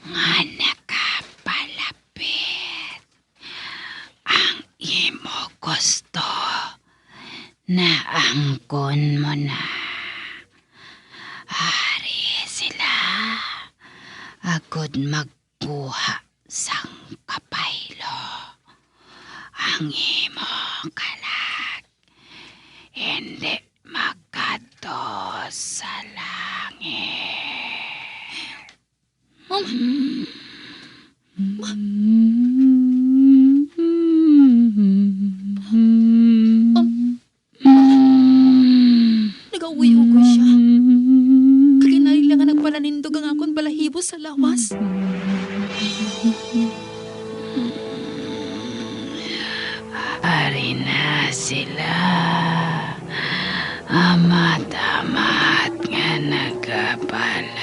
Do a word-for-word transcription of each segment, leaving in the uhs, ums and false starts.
nga nakapalapit. Ang imo gusto, naangkon mo na. Ari sila, agod magkuha sang kapaylo. Ang imo kalag, hindi magkadto sa langit. Ma'am. Ma-, ma'am. Nagaugoy-ugoy siya. Kag kinahanglan nga nagpalanindog ang akon balahibo sa lawas. Ari na sila. Amat-amat nga nagapalapit.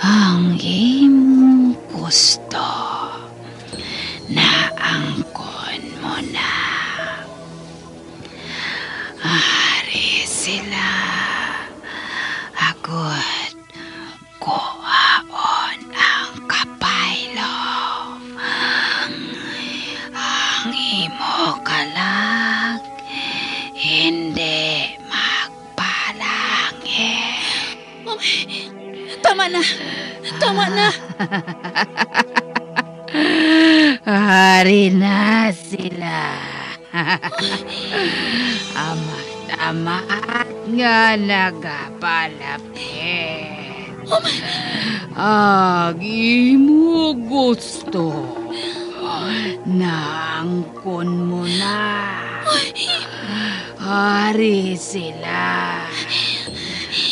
Ang imo gusto, naangkon mo na. Ari sila, agod kuhaon ang kapaylo. Ang imo kalag hindi magpalangit. Ma'am, tama na. Tama na. Ari na sila. Amat-amat nga nagapalapit. Ang imo gusto, naangkon mo na. Ari sila.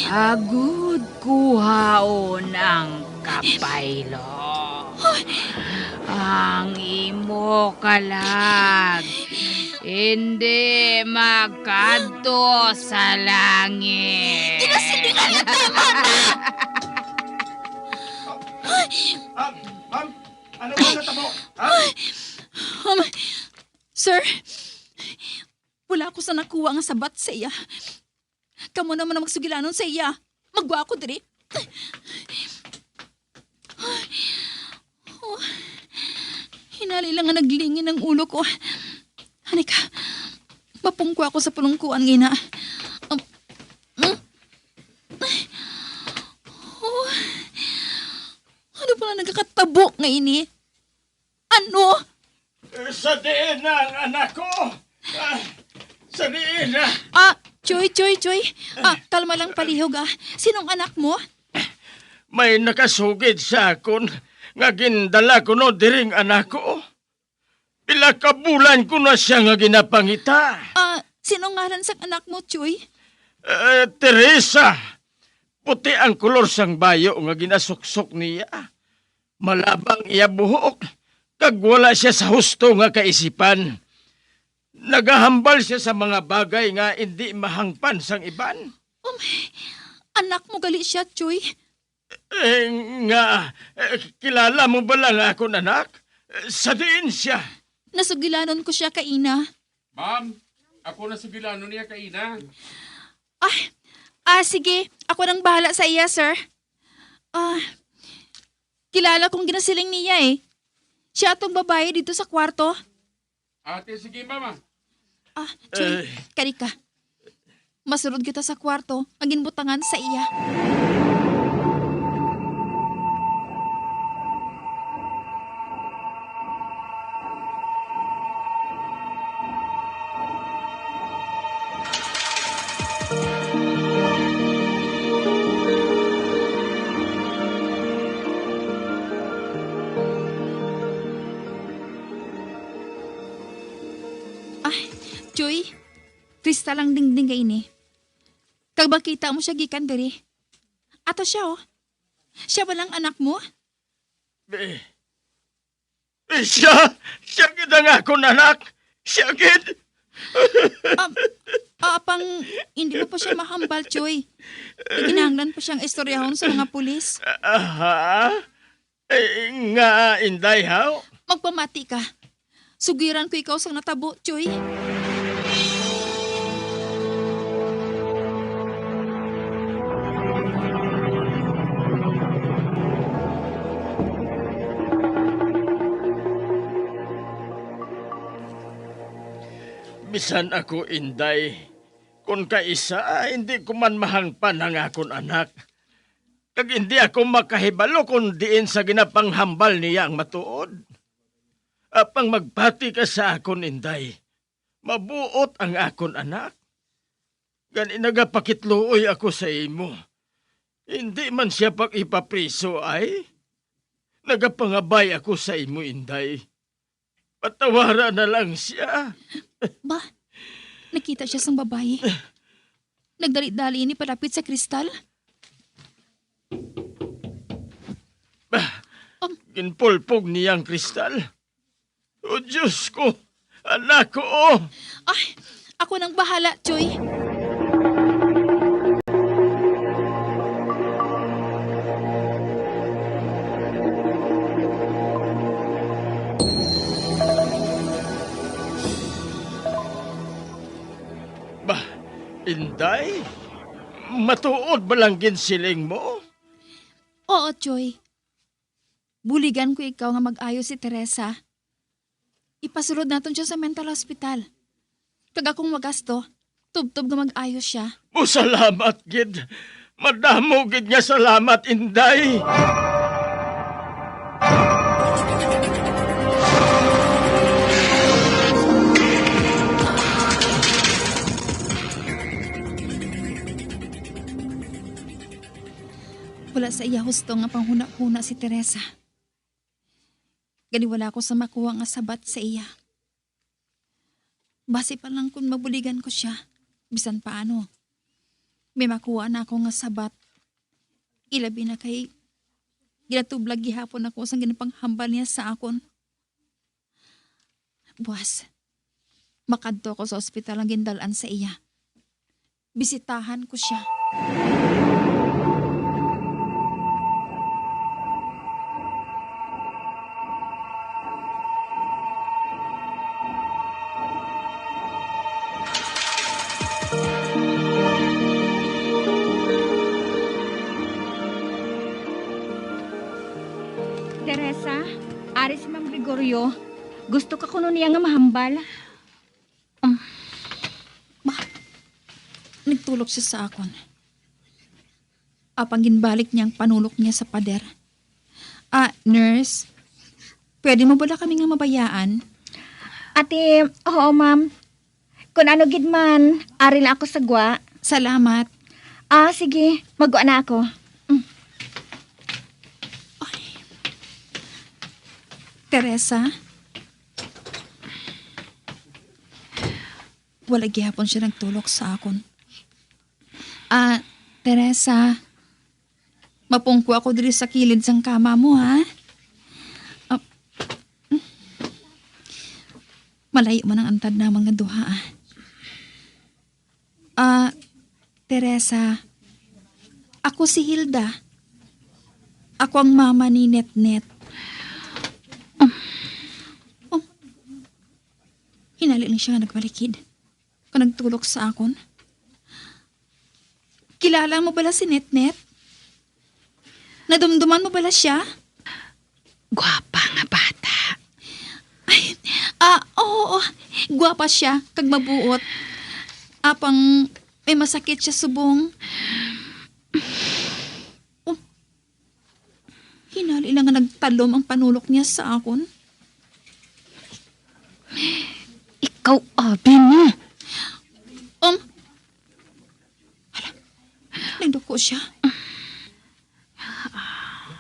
Agod kuhaon ang kapaylo. Ang imo kalag hindi magkadto sa langit. Ginasilingan niya, tama na! Ah, ma'am, ano ba natabo? Ha? Um, sir, wala ako sa nakuha nga sabat sa iya. Kamo naman ang magsugilanon sa iya. Maggwa ako diri. Oh, hinali lang nga naglingin ang ulo ko. Halika, mapungko ako sa pulungkuan nga ina. Um, mm. Oh, ano pala nagakatabo nga ini? Ano? Sa diin na ang anak ko? Ah, sa diin na? Ah, Choy, Choy, Choy. Ah, kalma lang, palihog, ah. Sinong anak mo? May nakasugid sa akon nga gindala kuno diring anak ko. Pila ka bulan ko na siya nga ginapangita. Ah, sino ngalan sang anak mo, Choy? Eh, Teresa. Puti ang kolor sang bayo nga ginasuksok niya. Malaba ang iya buhok, kag wala sia sa husto nga kaisipan. Nagahambal sia sa mga bagay nga indi mahangpan sang iban. Um, anak mo gali sia, Choy? Eh, nga, eh, kilala mo bala nga akon anak? Sa diin sia? Nasugilanon ko sia kaina. Ma'am, ako nasugilanon niya kaina. Ah, ah, sige. Ako nang bahala sa iya, sir. Ah, kilala kong ginasiling niya eh. Siya atong babayi dito sa kwarto. Ate, sige, mama. Ah, Choy, Eh. kari ka. Masulod kita sa kwarto nga ginbutangan sa iya. Ay, Choy, kristal ang dingding nga ini. Kag makita mo siya gikan diri. Ato siya, oh. Siya ba lang anak mo? Eh, eh, siya! Siya gid ang akon anak! Siya gid! Ah, ah, apang hindi mo pa siya mahambal, Choy. Kinahanglan pa siyang istoryahon sa mga pulis. Aha? Eh, nga, Inday, haw? Magpamati ka. Sugiran ko ikaw sang natabo, Choy. San ako, Inday? Kon kaisa, hindi ko man mahangpan ang akon anak. Kag hindi ako makahibalo kon diin sa ginapanghambal niya ang matuod. Apang magpati ka sa akon, Inday. Mabuot ang akon anak. Gani nagapakitluoy ako sa imo. Hindi man siya pag-ipapriso ay. Nagapangabay ako sa imo, Inday. Patawara na lang siya. Ba, nakita siya sang babayi. Nagdali-dali ini palapit sa Kristal. Bah, Um. Ginpulpog niya ang Kristal. O Diyos ko, anak ko, oh. Ay, ako nang bahala, Choy. Ba, Inday? Matuod ba lang ginsiling mo? Oo, Choy. Buligan ko ikaw nga mag-ayo si Teresa. Ipasulod naton siya sa mental hospital. Kag akong magasto, tubtob nga mag-ayo siya. O, salamat gid. Madamo gid nga salamat, Inday. Wala sa iya husto nga panghunahuna si Teresa. Gani wala ko sa makuha nga sabat sa iya. Basi pa lang kun mabuligan ko siya, bisan paano, may makuha na ako nga sabat. Ilabi na kay ginatublag gihapon ako sang ginapanghambal niya sa akon. Buwas, makadto ako sa ospital ang gindal-an sa iya. Bisitahan ko siya. Teresa, ari si Ma'am Gregorio. Gusto ka kuno niya nga mahambal? Um, Ma, nagtulok siya sa akon. Apang ginbalik niya ang panulok niya sa pader. Ah, nurse, pwede mo bala kami nga mabayaan? Ate, oo, ma'am. Kun ano gid man, ari lang ako sa gwa. Salamat. Ah, sige, maggwa na ako. Mm. Ay. Teresa? Wala gihapon siya nagtulok sa akon. Ah, Teresa, mapungko ako diri sa kilid sang kama mo, ha? Ah, malayo man ang antad namon nga duha, ah. Ah, Teresa, ako si Hilda. Ako ang mama ni Netnet. Oh, hinali lang siya nga nagbalikid. Kag nagtulok sa akon. Kilala mo bala si Netnet? Nadumduman mo bala siya? Gwapa nga bata. Ay, ah, oo, oo. Gwapa siya, kag mabuot. Apang may masakit siya subong. Oh, hinali lang nga nagtalom ang panulok niya sa akon. Ikaw, abi mo. Um, hala, nagduko siya.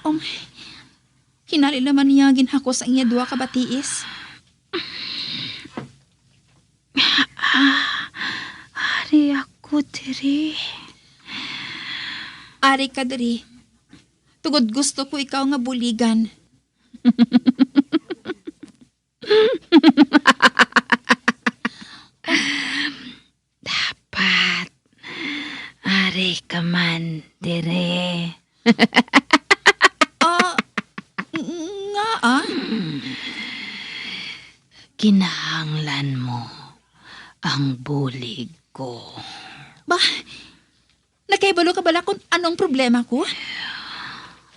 Um, hinali naman niya ginhakos ang iya duha ka batiis. Ah, ari ako diri. Ari ka diri. Tungod gusto ko ikaw nga buligan. Dapat ari ka man diri. Ah, ng-, ngaa? Kinahanglan mo ang bulig ko. Ba, nakahibalo ka bala kung anong problema ko?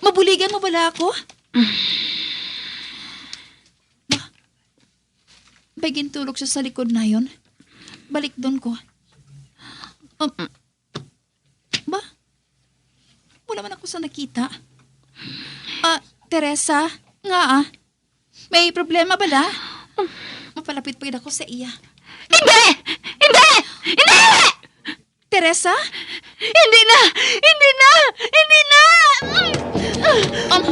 Mabuligan mo bala ako? Ba, may gintulok siya sa likod nayon. Balikdon ko. Um, ba? Wala man ako sa nakita. Ah, Teresa, nga ah. May problema bala? Mapalapit pa gid ako sa iya. Hindi! Hindi! Hindi! Teresa? Hindi na! Hindi na! Hindi na! Um,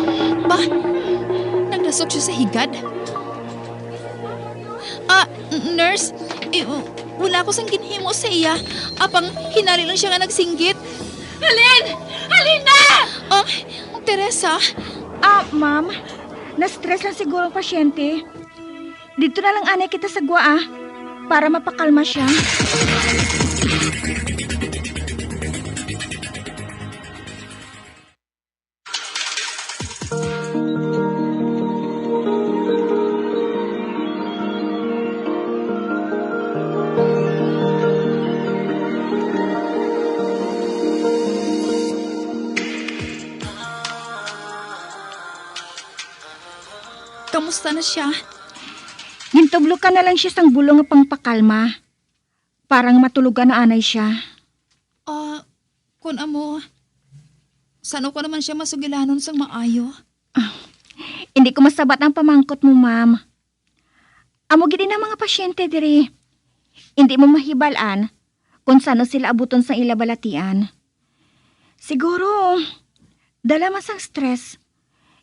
ba? Nagdasok siya sa higad? Ah, n- nurse, eh, w- wala ko sang ginhimo sa iya. Apang hinali lang siya nga nagsinggit. Halin! Halin na! Um, Teresa? Ah, ma'am, na-stress lang siguro ang pasyente. Dito na lang anay kita sa gwa, ah, para mapakalma siya. Kamusta na siya? Gintublokan na lang siya sang bulong nga pangpakalma. Parang matulogan na anay siya. Ah, kun amo, san-o ko naman siya masugilanon sang maayo? Ah, hindi ko masabat ang pamangkot mo, ma'am. Amo gid ang mga pasyente diri. Hindi mo mahibal-an kung san-o sila abuton sang ila balatian. Siguro, dala man sang stress,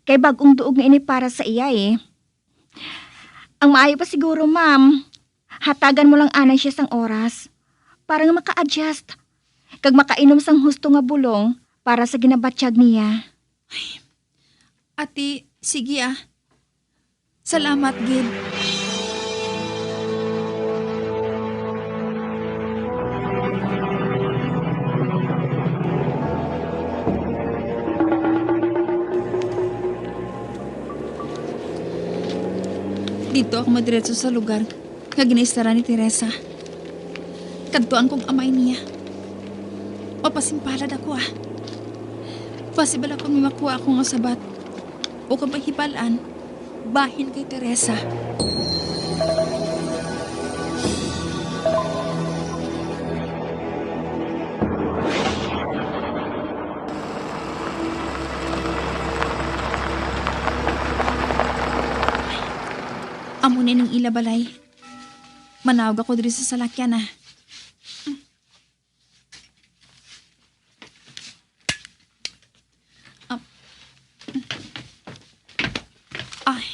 kay bag-ong duog nga ini para sa iya, eh. Ang maayo pa siguro, ma'am, hatagan mo lang anay siya sang oras para nga maka-adjust kag makainom sang husto nga bulong para sa ginabatyag niya. Ati, sige ah. Salamat gid. Didto ako madiretso sa lugar nga ginaistaran ni Teresa. Kadtuan kong amay niya. Mapasimpalad ako, ah. Possible ako may makuha ako nga sabat o kung mahibal-an bahin kay Teresa. Amo na ning ila balay. Manawag ako diri sa salakyan, ah. Ap-, ay.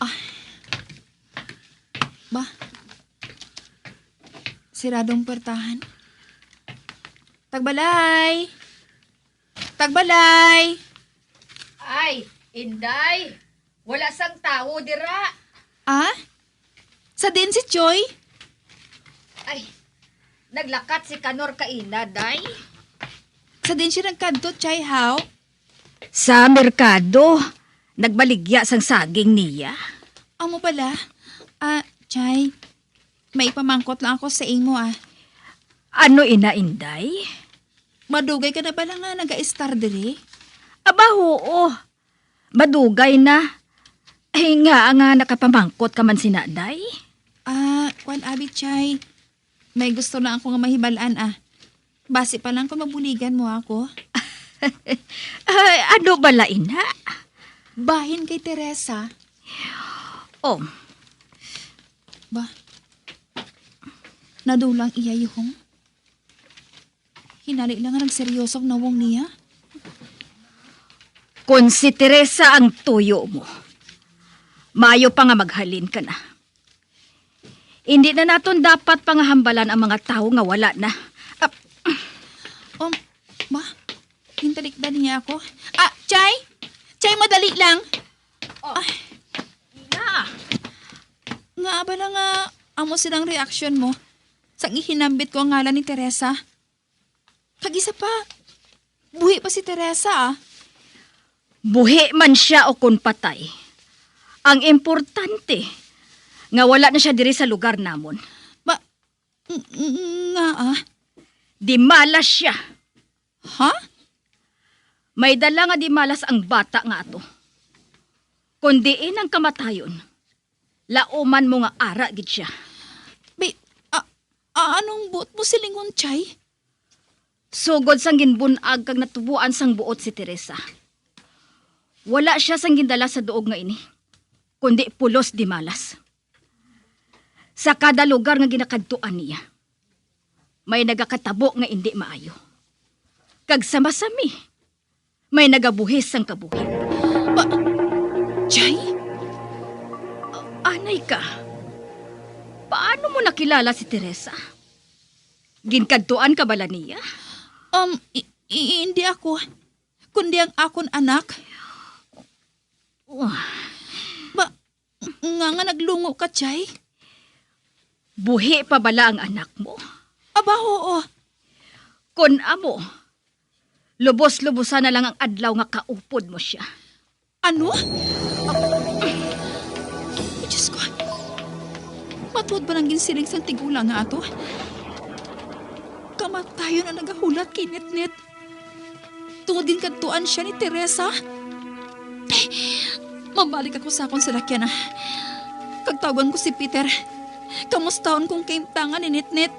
Ay. Ba? Siradong puwertahan. Tagbalay! Tagbalay! Ay, Inday, wala sang tawo dira. Ah? Sa diin si Choy? Ay, naglakat si Kanor kaina, Day. Sa diin siya nagkadto, Chay, haw? Sa merkado. Nagbaligya sang saging niya. Amo bala? Ah, Chay, may pamangkot lang ako sa imo, ah. Ano ina, Inday? Madugay ka na bala nga nagaistar diri? Aba, huo. Madugay na. Ay, nga nga nakapamangkot ka man sina, Day? Ah, kwan, abi, Chay. May gusto lang ako nga mahibal-an, ah. Basi pa lang kung mabuligan mo ako. Ay, ano bala ina? Bahin kay Teresa. Oh. Ba, nadulang iya yuhong. Hinali lang nga nagseryoso ang nawong niya. Kon si Teresa ang tuyo mo, maayo pa nga maghalin ka na. Hindi na naton dapat pangahambalan ang mga tawo nga wala na. Ah, um, ma, gintalikdan niya ako. Ah, Chay? Chay, madali lang. Oh. Ay. Ina. Nga ba na nga amo silang reaksyon mo sang ihinambit ko ang ngalan ni Teresa? Kag isa pa, buhi pa si Teresa, ah. Buhi man siya o kon patay, ang importante nga wala na siya diri sa lugar namon. Ba, ng-, ng-, nga, ah? Dimalas siya. Ha? May dala nga dimalas ang bata nga ato. Kon diin ang kamatayon, lauman mo nga ara gid siya. A-, anong buot mo silingon, Chay? Sugod sang ginbun-ag kag natuboan sang buot si Teresa, wala sia sang gindala sa duog nga ini, kundi pulos di malas. Sa kada lugar nga ginakadtuan niya, may nagakatabo nga indi maayo. Kag sa masami, may nagabuhis sang kabuhi. Pa-, Chay? A-, anay ka? Paano mo nakilala si Teresa? Ginkadtuan ka bala niya? Um, i-, i-, hindi ako, kundi ang akon anak. Wah. Ba, nga, nga naglungo ka, Chay? Buhi pa bala ang anak mo? Aba, oo. Kon amo, lubos-lubosan na lang ang adlaw nga kaupod mo sia. Ano? Ay, Diyos ko. Matuod ba nang ginsiling sang tigulang nga ato? Kamatayon ang nagahulat kay Nitnit. Tungod ginkadtuan sia ni Teresa. Mabalik ako sa akon salakyan, ah. Kag tawgan ko si Peter. Kamustahon kong kahimtangan ni Nitnit.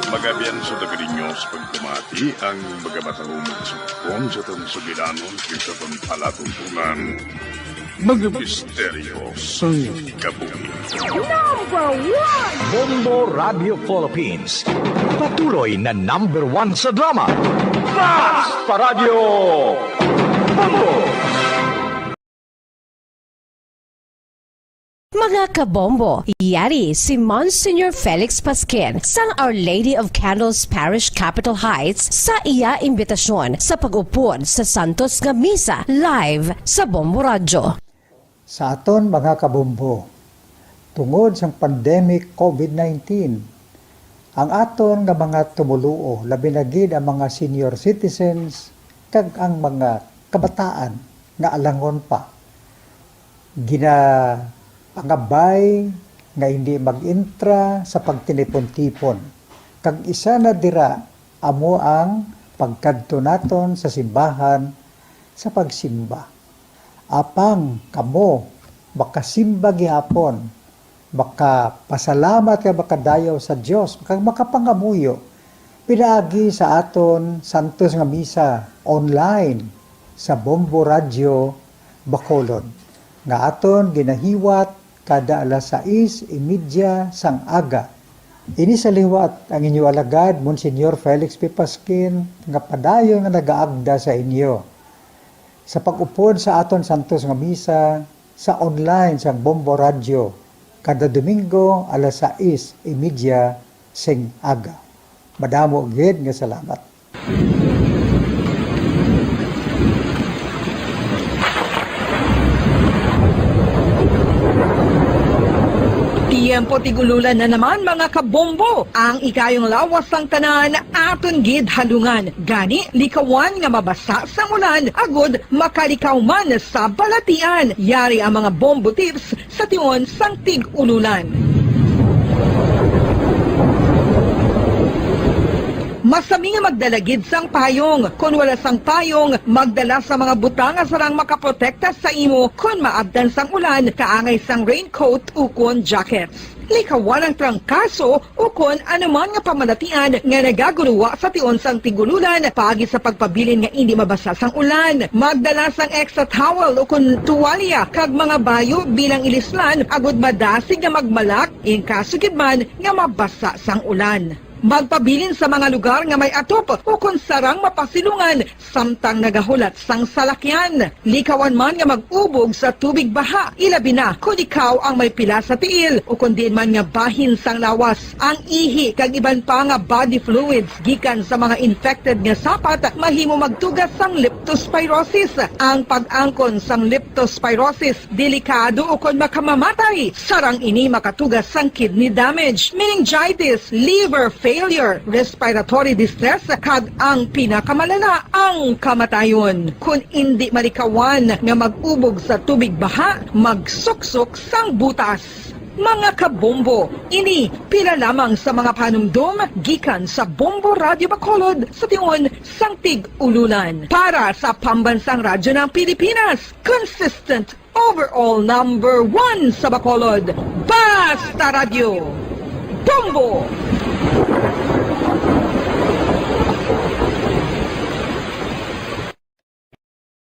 Magabian sa taga ninyo sa pagpamati ang magamatahom nga sugpon sa atong sugilanon kag sa atong palatuntunan. Mga misteryo sang kabuhi. Number one! Bombo Radio Philippines. Patuloy na number one sa drama. Basta Radyo Bombo! Mga kabombo, yari si Monsignor Felix Pasquin sang Our Lady of Candles Parish, Capitol Heights, sa iya imbitasyon sa pag-upod sa Santos nga Misa live sa Bombo Radyo. Sa aton mga kabombo, tungod sang pandemic COVID nineteen, ang aton nga mga tumoluo, labi na gid ang mga senior citizens kag ang mga kabataan nga alangon pa, ginapangabay nga hindi mag-intra sa pagtinipon-tipon, kag isa na dira amo ang pagkadto naton sa simbahan sa pagsimba. Apang kamo makasimba gihapon, makapasalamat kag makadayaw sa Dios, kag makapangamuyo pinaagi sa aton santos nga misa online sa Bombo Radyo Bacolod, nga aton ginahiwat kada alas sais y media sang aga. Ini sa liwat ang inyo alagad, Monsignor Felix P. Pasquin, nga padayon nga nagaagda sa inyo sa pag-upod sa aton santos nga misa sa online sang Bombo Radyo kada Domingo alas sais y media sing aga. Madamo gid nga salamat. Tiyempo tig-ululan na naman, mga kabombo. Ang ikayong lawas sang tanan aton gid halungan. Gani, likawan nga mabasa sang ulan agud makalikaw man sa balatian. Yari ang mga bombo tips sa tion sang tig-ululan. Masami nga magdala gid sang payong. Kon wala sang payong, magdala sa mga butang nga sarang makaprotekta sa imo kon maabtan sang ulan, kaangay sang raincoat ukon jackets. Likawan ang trangkaso ukon anuman nga pamalatian nga nagaguruwa sa tion sang tig-ululan, paagi sa pagpabilin nga indi mabasa sang ulan. Magdala sang extra towel ukon tuwalya kag mga bayo bilang ilislan agud madasig nga magmalak in kaso gid man nga mabasa sang ulan. Magpabilin sa mga lugar nga may atop ukon sarang mapasilungan samtang nagahulat sang salakyan. Likawan man nga mag-ubog sa tubig baha, ilabi na kon ikaw ang may pila sa tiil ukon diin man nga bahin sang lawas. Ang ihi kag iban pa nga body fluids gikan sa mga infected nga sapat mahimo magtuga sang leptospirosis. Ang pag-angkon sang leptospirosis delikado ukon makamamatay. Sarang ini makatuga sang kidney damage, meningitis, liver failure, respiratory distress, kag ang pinakamalala, ang kamatayon. Kon indi malikawan nga mag-ubog sa tubig baha, magsuksok sang butas. Mga kabombo, ini pila lamang sa mga panumdom gikan sa Bombo Radyo Bacolod sa tion sang Tig-Ululan. Para sa Pambansang Radyo ng Pilipinas, consistent overall number one sa Bacolod, Basta Radyo, Bombo!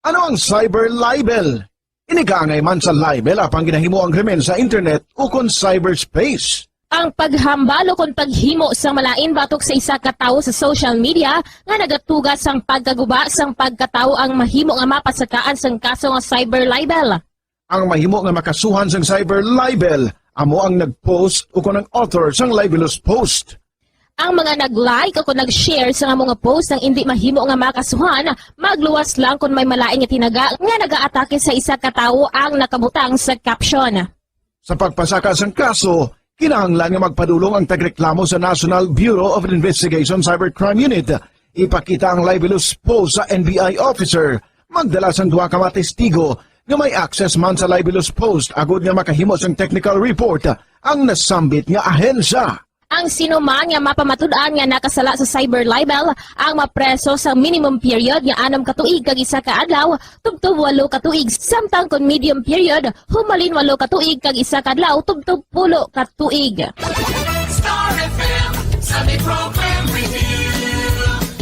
Ano ang cyber libel? Ini kaangay man sa libel apang ginahimo ang krimen sa internet ukon cyberspace. Ang paghambal ukon paghimo sang malain batok sa isa ka tawo sa social media nga nagatuga sang pagkaguba sang pagkatawo ang mahimo nga mapasakaan sang kaso nga cyber libel. Ang mahimo nga makasuhan sang cyber libel amo ang nag-post ukon ang author sang libelous post. Ang mga nag-like o kon nag-share sang amo nga post ang indi mahimo nga makasuhan, magluwas lang kon may malain nga tinaga nga nagaatake sa isa ka tawo ang nakabutang sa caption. Sa pagpasaka sang kaso, kinahanglan nga magpadulong ang tagreklamo sa National Bureau of Investigation Cybercrime Unit. Ipakita ang libelous post sa N B I officer, magdala sang duha ka mga testigo nga may access man sa libelous post agod nga makahimo sang technical report ang nasambit nga ahensya. Ang sinuman nga mapamatud-an nga nakasala sa cyber libel ang mapreso sa minimum period nga anom ka tuig kag isa ka adlaw tubtob walo ka tuig, samtang kon medium period, humalin walo ka tuig kag isa ka adlaw tubtob pulo ka tuig. Star F M Sunday Program Review.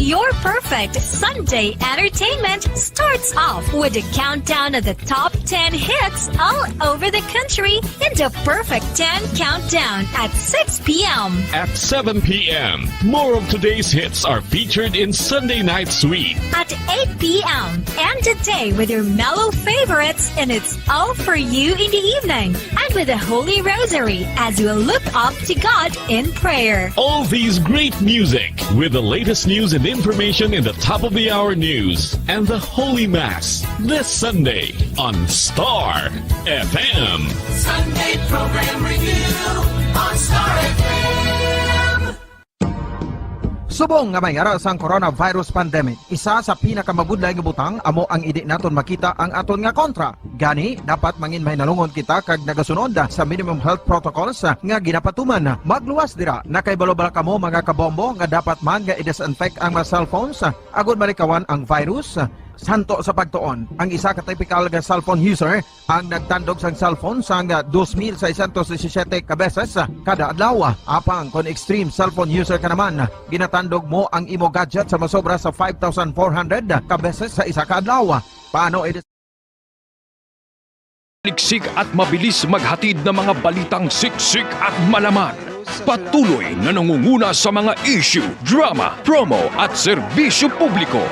Your perfect Sunday entertainment starts off with a countdown of the top ten hits all over the country in the Perfect ten Countdown at six p.m. At seven p.m., more of today's hits are featured in Sunday Night Sweet. At eight p.m., end the day with your mellow favorites, and it's all for you in the evening and with the Holy Rosary as you look up to God in prayer. All these great music with the latest news and information in the top of the hour news and the Holy Mass this Sunday on Star F M. Sunday Program Review on Star F M. Subong nga may ara sang coronavirus pandemic, isa sa pinakamabudlay nga butang amo ang indi naton makita ang aton nga kontra. Gani, dapat mangin mahinalungon kita kag nagasunod sa minimum health protocols nga ginapatuman. Magluwas dira. Nakahibalo bala kamo, mga kabombo, nga dapat man nga i-disinfect ang mga cellphones agod malikawan ang virus? Santo sa pagtuon, ang isa ka typical nga cellphone user ang nagtandog sang cellphone sang dos mil seiscientos disisiyete ka beses kada adlaw. Apang kon extreme cellphone user ka naman, ginatandog mo ang imo gadget sa masobra sa five thousand four hundred ka beses sa isa ka adlaw. Paano i- Liksik at mabilis maghatid na mga balitang siksik at malaman. Patuloy na nangunguna sa mga issue, drama, promo at serbisyo publiko.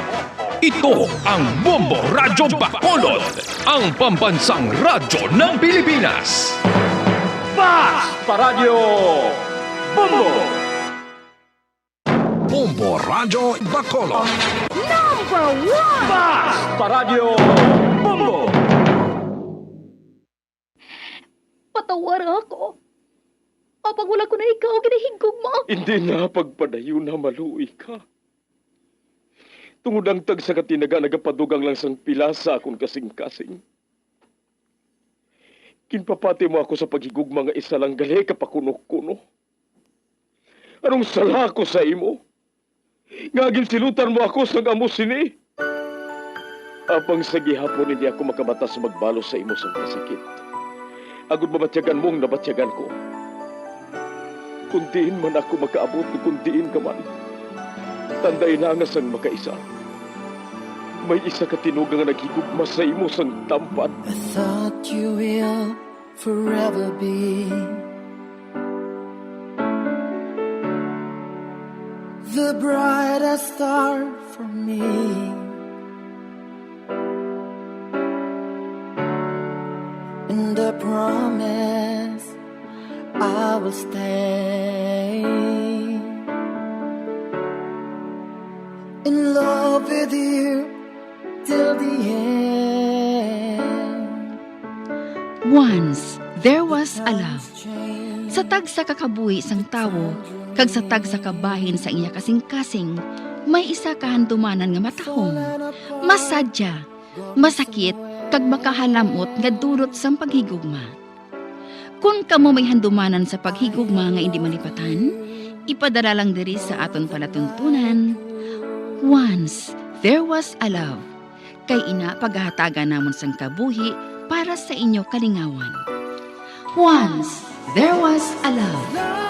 Ito ang Bombo Radyo Bacolod, ang pambansang radyo ng Pilipinas. Basta Radyo Bombo! Bombo Radyo Bacolod. Number one! Basta Radyo Bombo! Patawara ako. Apang wala ko na ikaw ginahigugma. Hindi na pagpadayon na maluoy ka. Tungod ang tagsa ka tinaga nagapadugang lang sang pila sa akon kasing-kasing. Ginpapati mo ako sa paghigugma nga isa lang gali ka pakuno-kuno. Anong sala ko sa imo? Nga ginsilutan mo ako sang amo sini? Apang sa gihapon hindi ako makabatas magbalos sa imo sang kasakit. Agod mabatyagan mo ang nabatyagan ko. Kung diin man ako makaabot o kung diin ka man, tanday na nga sang makaisa. May isa ka tinuga nga naghigugma sa imo sang tampad. I thought you will forever be the brightest star for me. And I promise I will stay in love with you till the end. Once there was a love. Sa tagsa ka kabuhi sang tawo, Kag sa tagsa ka bahin sang iya kasingkasing may isa ka handumanan nga matahom, masadya, masakit, kag makahalam-ot nga dulot sang paghigugma. Kon kamo may handumanan sa paghigugma nga indi malipatan, ipadala lang diri sa aton palatuntunan, Once There Was a Love, kay ina pagahatagan namon sang kabuhi para sa inyo kalingawan. Once There Was a Love.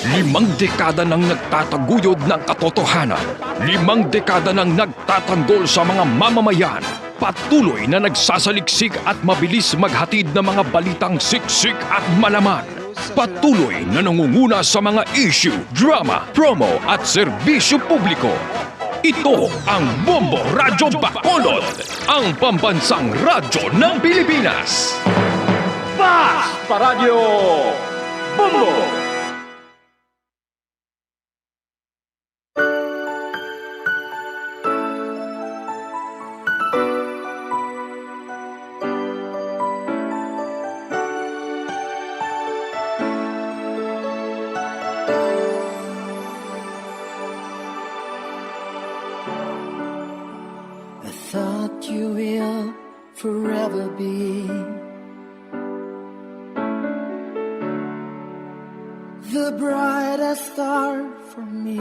Limang dekada nang nagtataguyod ng katotohanan. Limang dekada nang nagtatanggol sa mga mamamayan. Patuloy na nagsasaliksik at mabilis maghatid ng mga balitang siksik at malaman. Patuloy na nangunguna sa mga issue, drama, promo at serbisyo publiko. Ito ang Bombo Radyo Bacolod, ang pambansang radyo ng Pilipinas. Fast Paradyo Bombo! I thought you will forever be the brightest star for me,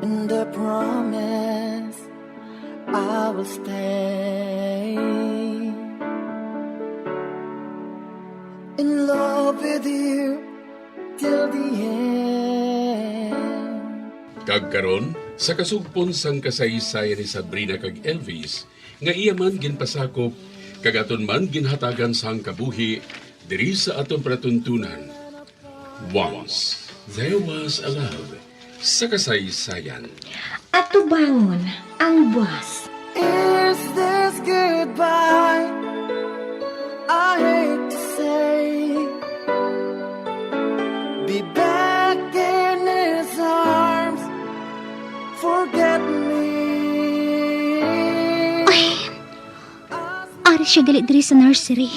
and I promise I will stay in love with you till the end. Kag karon, sa kasugpon sang kasaysayan ni Sabrina kag Elvis, nga iya man ginpasakop, kag aton man ginhatagan sang kabuhi diri sa aton palatuntunan, Once There Was a Love, sa kasaysayan. Atubangon ang buas. Is this goodbye? I hate to say, be back in his arms. Forget me. Ay, ari siya gali diri sa nursery.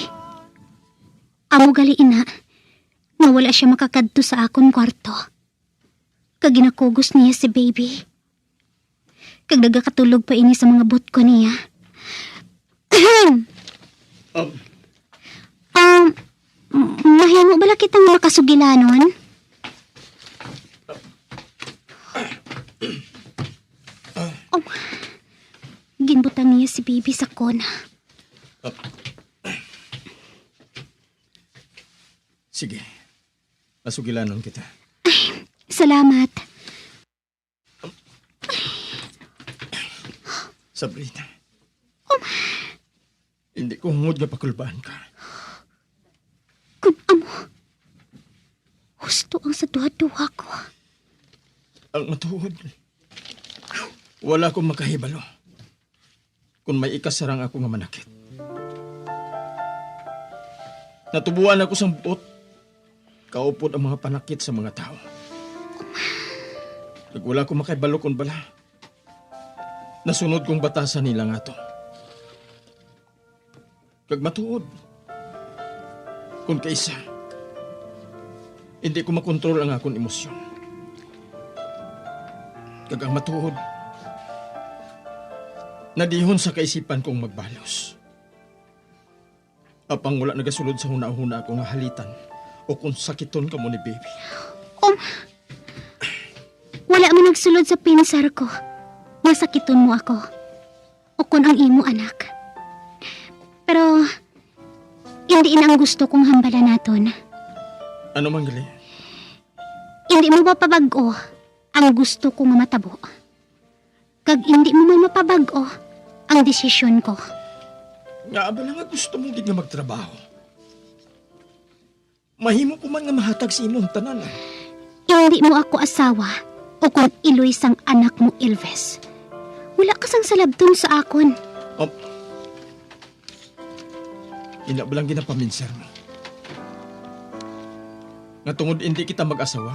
Amo gali ina, nga wala siya makakadto sa akon kwarto. Kag ginakugos niya si baby. Kag nagakatulog pa ini sa mga butko niya. Um, Um, m-, mahimo bala kita nga makasugilanon? Um, ginbutang niya si baby sa kona. Sige. Masugilanon kita. Salamat. Sabrina, hindi ko hangod nga pakulbaan ka. Kun amo, husto ang sa duha-duha ko. Ang matuod, wala ko makahibalo kon may ikasarang ako nga manakit. Natubuan ako sang buot kaupod ang mga panakit sa mga tawo. Kag wala ko makahibalo kon bala nasunod kong batasan nila nga to. Kag matuod, kon kaisa, hindi ko makontrol ang akon emosyon. Kag ang matuod, nadihon sa kaisipan kong magbalos. Apang wala nagasulod sa hunahuna ako nga halitan o kung sakiton kamo ni baby. Um, wala man nagsulod sa pinsar ko nga sakiton mo ako o kon ang imo anak. Pero hindi ina ang gusto kong hambala naton. Ano man gali? Hindi mo ba pabag-o ang gusto ko nga matabo? Kag indi mo man mapabag-o ang desisyon ko. Nga abala nga gusto mo gid nga magtrabaho. Mahimo ko man nga mahatag sa imo ang tanan, ah. Indi mo ako asawa o kon iloy sang anak mo, Elvis. Wala ka sang salabton sa akon. Um, ina ba lang ginapaminsar mo? Nga tungod indi kita mag-asawa,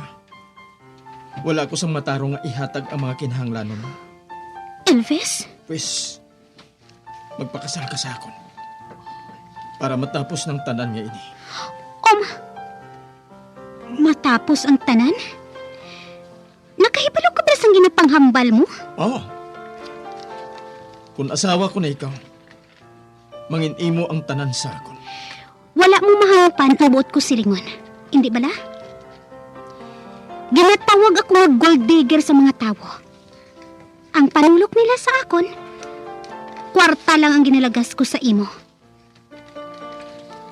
wala ko sang matarong nga ihatag ang mga kinahanglanon mo. Elvis? Pwes, magpakasal ka sa akon para matapos ng tanan nga ini. Um, matapos ang tanan? Nakahibalo ka ba sang ginapanghambal mo? Oo. Kung asawa ko na ikaw, mangin imo ang tanan sa akon. Wala mo mahangpan ang buot ko silingon. Hindi bala? Ginatawag ako nga gold digger sa mga tawo. Ang panulok nila sa akon, kwarta lang ang ginalagas ko sa imo.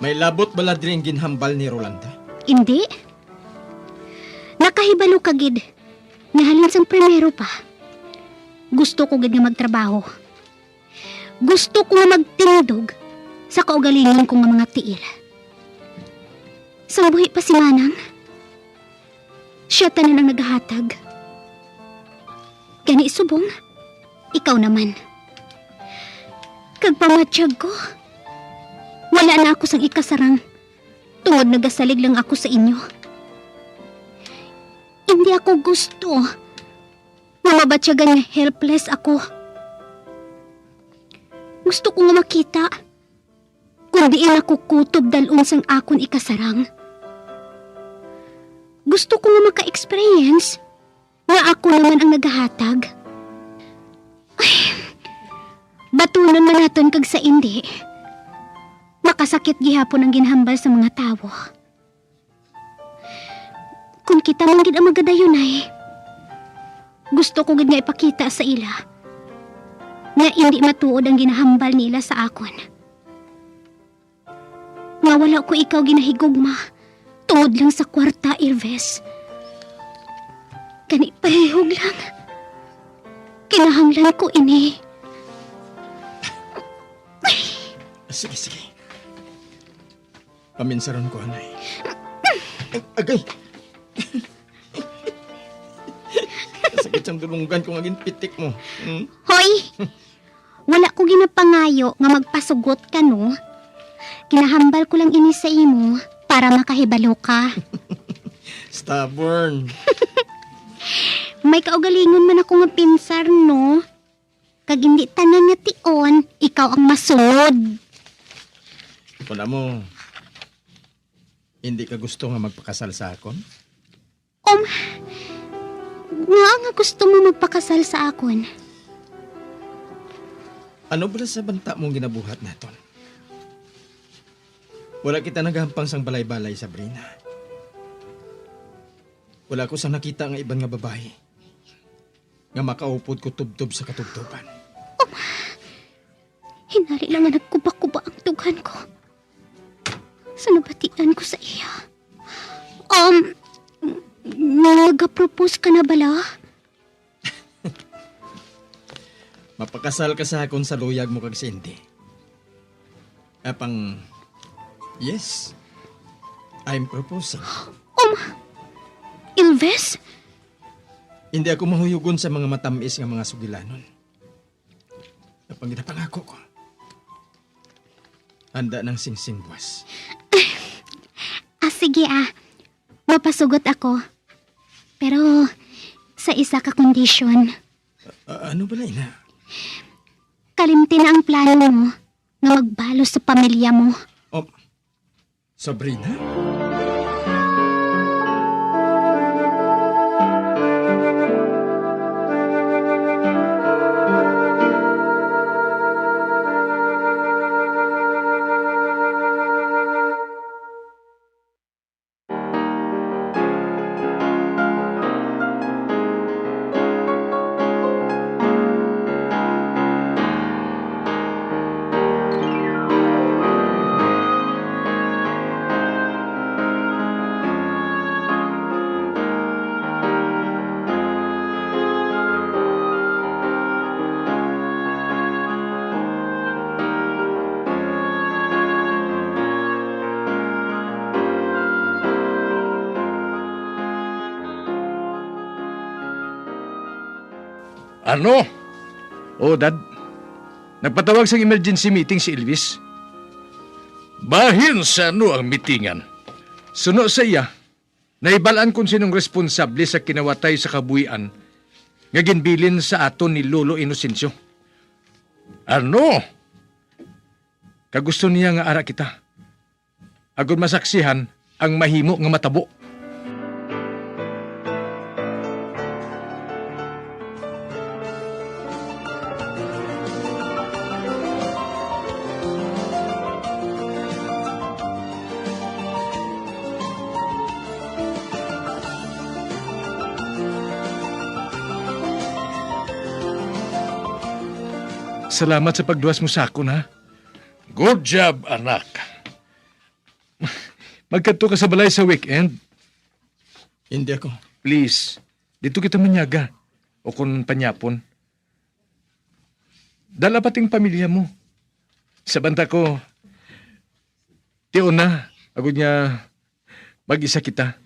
May labot bala diri ang ginhambal ni Rolanda? Indi. Nakahibalo ka gid nga halin sang primero pa, gusto ko gid nga magtrabaho. Gusto ko nga magtindog sa kaugalingon ko nga mga tiil. Sang buhi pa si Manang, siya tanan ang nagahatag. Gani subong, ikaw naman. Kag pamatyag ko, wala na ako sang ikasarang, tungod nagasalig lang ako sa inyo. Hindi ako gusto nga mabatyagan nga helpless ako. Gusto ko nga makita kung diin ako kutob dal-on sang akon ikasarang. Gusto ko nga maka-experience nga ako naman ang nagahatag. Ay, batunon man naton kag sa indi, makasakit gihapon ang ginhambal sa mga tawo. Kung kita man gid ang magadayunay, gusto ko gid nga ipakita sa ila nga indi matuod ang ginahambal nila sa akon. Nga wala ko ikaw ginahigugma tungod lang sa kwarta, Elvis. Gani, palihog lang. Kinahanglan ko ini. Sige, sige. Paminsaron ko, anay. Ag-, agay! Kasakit sang dulunggan ko nga ginpitik mo. Hmm? Hoy! Wala ko ginapangayo nga magpasugot ka, no? Ginahambal ko lang ini sa imo para makahibalo ka. Stubborn. May kaugalingon man ako nga pinsar, no? Kag hindi tanan nga tion, ikaw ang masunod. Kung amo, hindi ka gusto nga magpakasal sa akon? Um, nga nga gusto mo magpakasal sa akon? Ano bala sa banta mong ginabuhat naton? Wala kita nagahampang sang balay-balay, Sabrina. Wala ko sang nakita nga iban nga babayi nga makaupod ko tubtob sa katubtoban. Um, hinali lang nga nagkuba-kuba ang dughan ko sa nabatian ko sa iya. Um, nagapropose ka na bala? Mapakasal ka sa akon sa luyag mo kag si Indy? Apang, yes, I'm proposing. Um, Elvis? Hindi ako mahuyugon sa mga matamis nga mga sugilanon. Apang ginapangako ko, handa nang singsing buwas. Ah, sige, ah. Mapasugot ako. Pero sa isa ka kondisyon. A-, ano bala ina? Kalimti na ang plano mo nga magbalos sa pamilya mo. Oh, Sabrina? Ano? O, Dad, nagpatawag sang emergency meeting si Elvis. Bahin sa ano ang mitingan? Suno sa iya, nahibal-an kon sinong responsable sa kinawatay sa kabuhian nga ginbilin sa aton ni Lolo Inocencio. Ano? Kag gusto niya nga ara kita, agod masaksihan ang mahimo nga matabo. Salamat sa pagluwas mo sa akon, ha? Good job, anak. Magkadto ka sa balay sa weekend. Hindi ako. Please, dito kita manyaga. O kung panyapon, dala pati ang pamilya mo. Sa banta ko, tiyo na, agod nga mag-isa kita.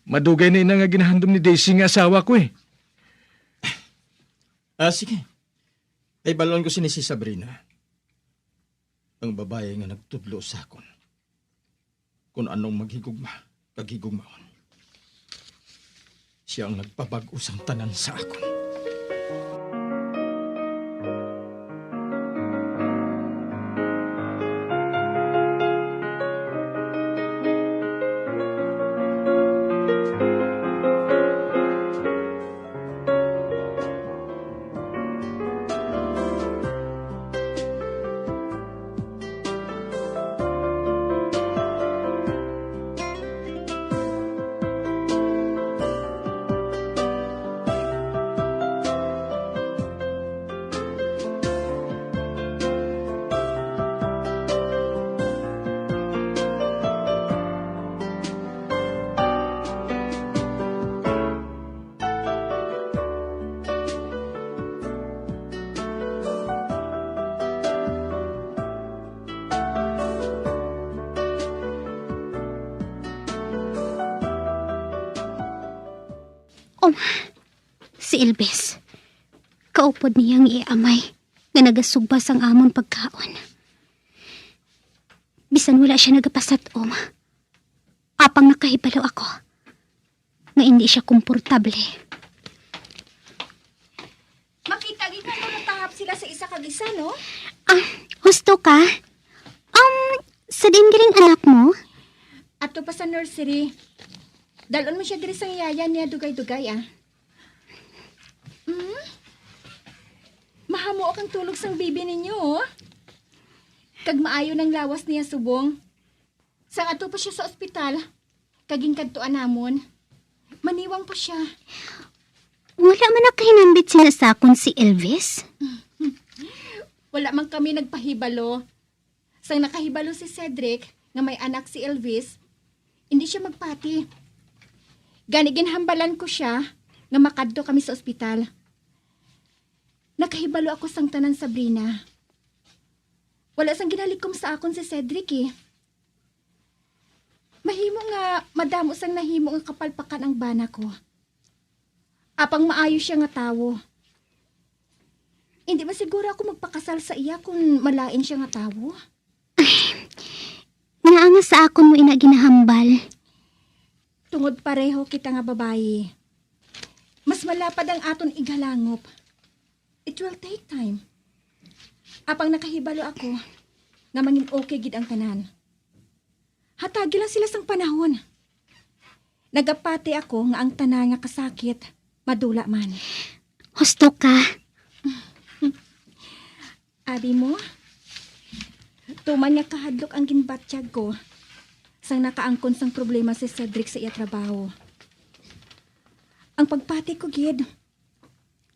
Madugay na ina nga ginahandom ni Daisy nga asawa ko, eh. Ah, sige. Ay, balon ko sini si Sabrina. Ang babayi nga nagtudlo sa akon kon anong maghigugma kag higugmaon. Siya ang nagpabag-o sang tanan sa akon. Um, si Elvis. Kaupod niya ang iamay nga nagasugba sang amon pagkaon. Bisan wala siya nagapasatom, apang nakahibalo ako nga indi siya komportable. Makita gid nga natahap sila sa isa kag isa, no? Ah, husto ka? Um, sa diin galing anak mo? Ato pa sa nursery. Dalon mo siya diri sa yaya niya dugay-dugay, ah. Hmm? Mahamuok ang tulog sang bibi ninyo, oh. Kag maayo nang lawas niya subong. Sang ato pa siya sa ospital, kag ginkadtuan namon. Maniwang pa siya. Wala man nakahinambit sina sa akon si Elvis. Wala man kami nagpahibalo. Sang nakahibalo si Cedric nga may anak si Elvis, hindi siya magpati. Gani ginhambalan ko siya nga makadto kami sa ospital. Nakahibalo ako sang tanan, Sabrina. Wala sang ginalikom sa akon si Cedric, eh. Mahimo nga madamo sang nahimo nga kapalpakan ang bana ko. Apang maayo sia nga tawo. Indi man siguro ako magpakasal sa iya kon malain sia nga tawo. Ngaa nga sa akon mo ina ginahambal? Tungod pareho kita nga babayi, mas malapad ang aton ighalangop. It will take time. Apang nakahibalo ako nga mangin okay gid ang tanan. Hatagi lang sila sang panahon. Nagapati ako nga ang tanan nga kasakit madula man. Husto ka. Abi mo, tuman nga kahadlok ang ginbatyag ko sang nakaangkon sang problema si Cedric sa iya trabaho. Ang pagpati ko gid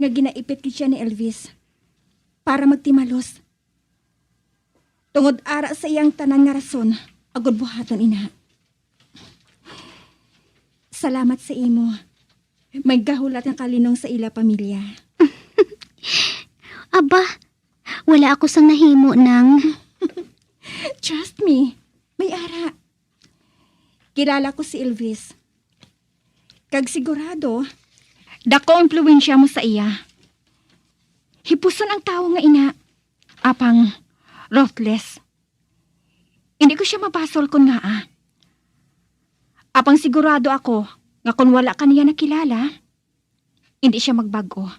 nga ginaipit gid siya ni Elvis para magtimalos. Tungod ara sa iyang tanan nga rason, agod buhaton ina. Salamat sa imo. May gahulat nga kalinong sa ila pamilya. Aba, wala ako sang nahimo nang. Trust me, may ara. Kilala ko si Elvis. Kag sigurado, dako ang impluwensya mo sa iya. Hipuson ang tawo nga ina, apang ruthless. Hindi ko siya mabasol kon ngaa. Apang sigurado ako nga kon wala ka niya nakilala, hindi siya magbag-o.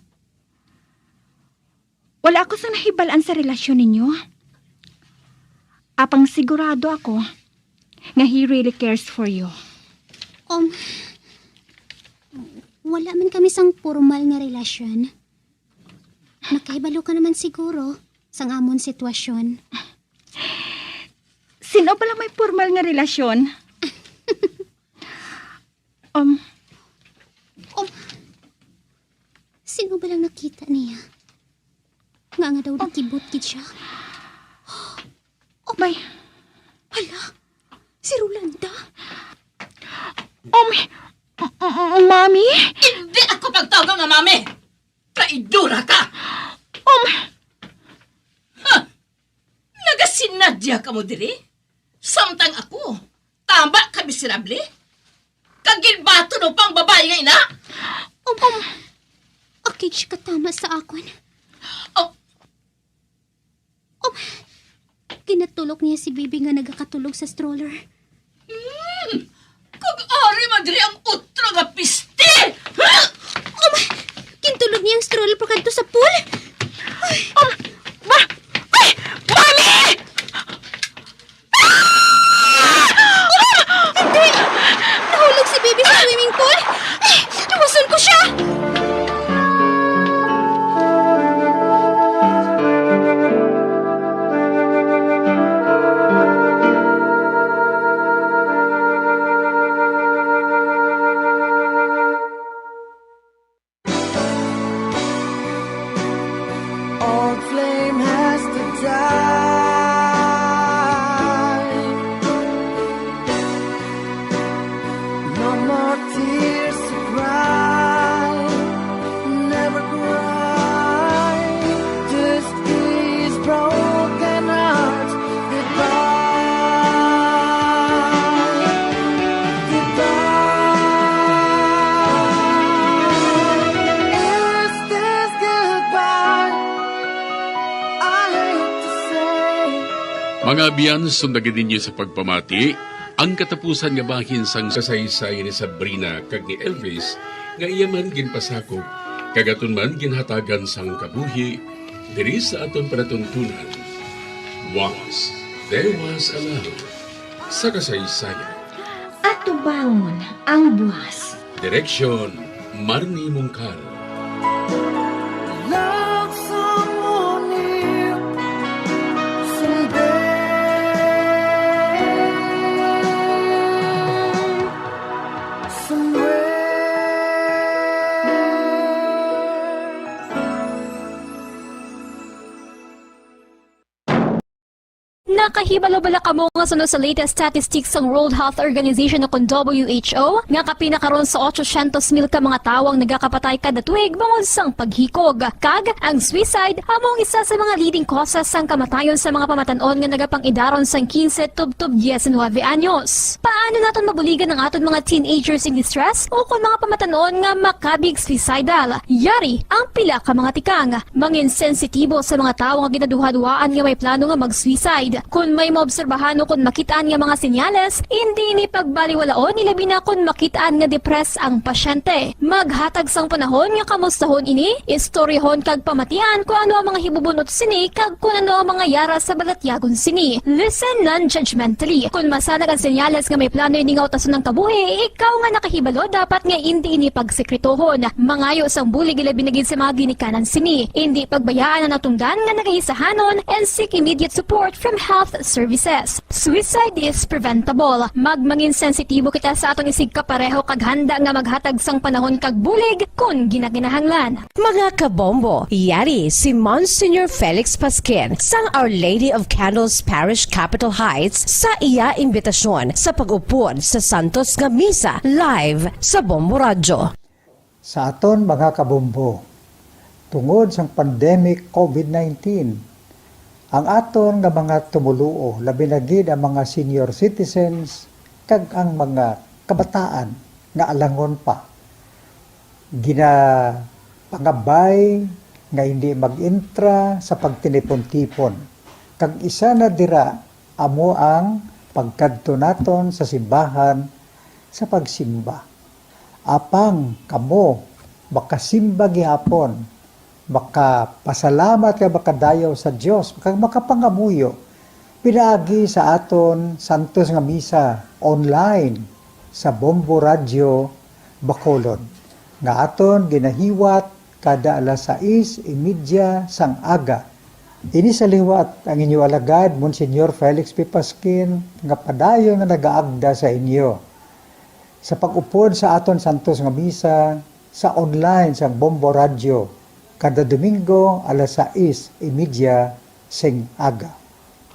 Wala ako sa nahibal-an sa relasyon ninyo. Apang sigurado ako nga he really cares for you. Um, wala man kami sang formal nga relasyon. Nakahibalo ka naman siguro sang amon sitwasyon. Sino bala may formal nga relasyon? Um, Um, sino ba lang nakita niya? Nga nga daw nakibot gid siya. Oh, may, hala, si Rolanda. Um, m- m- Mami? Hindi ako pagtawag nga mami! Traidora ka! Um, Ha! Nagasinadya ka mo diri? Samtang ako, tama ka miserable? Kag ginbaton mo pang babae nga ina? Um, um, akid siya katama sa akon. Oh. Um, ginatulok niya si Bibi nga nagakatulog sa stroller. Hmm. Kag ari man diri ang utro nga piste! Ha? Um, gintulod niya ang stroller pakadto sa pool. Um, ma- ay! Mami! Ah! Hindi! Nahulog si Bibi sa swimming pool! Ay, luwason ko siya! Old flame has to die. No more tears to cry. Never cry. Just these broken hearts. Goodbye. Goodbye. Is this goodbye? I hate to say. Mga abyan, sundagin ninyo sa pagpamati ang katapusan nga bahin sang kasaysay ni Sabrina kag ni Elvis nga iya man ginpasakop kag aton man ginhatagan sang kabuhi diri sa aton palatuntunan. Once there was a love sa kasaysayan. Atubangon ang buwas. Direksyon, Marnie Mungkal. Love someone new someday, somewhere. Nakahibalo bala kamo nga suno sa latest statistics sang World Health Organization o kon W H O nga kapin na karon sa otsosyentos mil ka mga tawo ang nagakapatay kada tuig bangod sang paghikog, kag ang suicide amo ang isa sa mga leading causes sang kamatayon sa mga pamatan-on nga nagapang-idaron sang quince tubtob diecinuebe anyos. Paano naton mabuligan ang aton mga teenagers in distress o kon mga pamatan-on nga makabig suicidal? Yari ang pila ka mga tikang. Mangin sensitibo sa mga tawo nga ginaduhaduhaan nga may plano nga mag-suicide. Kon may maobserbahan o kon makit-an nga mga senyales, indi ini pagbaliwalaon, ilabi na kon makit-an nga depressed ang pasyente. Maghatag sang panahon nga kamustahon ini, istoryahon kag pamatian kon ano ang mga hibubun-ot sini kag kon ano ang mga yara sa balatyagon sini. Listen non-judgmentally. Kon masanag ang senyales nga may plano ini nga utason ang kabuhi, ikaw nga nakahibalo dapat nga indi ini pagsekretohon. Mangayo sang bulig, ilabi na gid sa mga ginikanan sini. Indi pagbayaan ang natungdan nga nagahisahanon and seek immediate support from health services. Suicide is preventable. Magmangin sensitibo kita sa aton isigkapareho kag handa nga maghatag sang panahon kag bulig kon ginakinahanglan. Mga kabombo, yari si Monsignor Felix Pasquin sang Our Lady of Candles Parish, Capitol Heights, sa iya imbitasyon sa pag-upod sa Santos nga Misa live sa Bombo Radyo. Sa aton mga kabombo, tungod sang pandemic covid nineteen, ang aton nga mga tumoluo, labi na gid ang mga senior citizens kag ang mga kabataan nga alangon pa, ginapangabay nga hindi mag-entra sa pagtinipon-tipon, kag isa na dira amo ang pagkadto naton sa simbahan sa pagsimba. Apang kamo makasimba gihapon, makapasalamat kag makadayaw sa Dios, kag makapangamuyo pinaagi sa aton santos nga misa online sa Bombo Radyo Bacolod, nga aton ginahiwat kada alas sais y media sang aga. Ini sa liwat ang inyo alagad, Monsignor Felix P. Pasquin, nga padayon nga nagaagda sa inyo sa pag-upod sa aton santos nga misa sa online sang Bombo Radyo kada Domingo alas sais y media sing aga.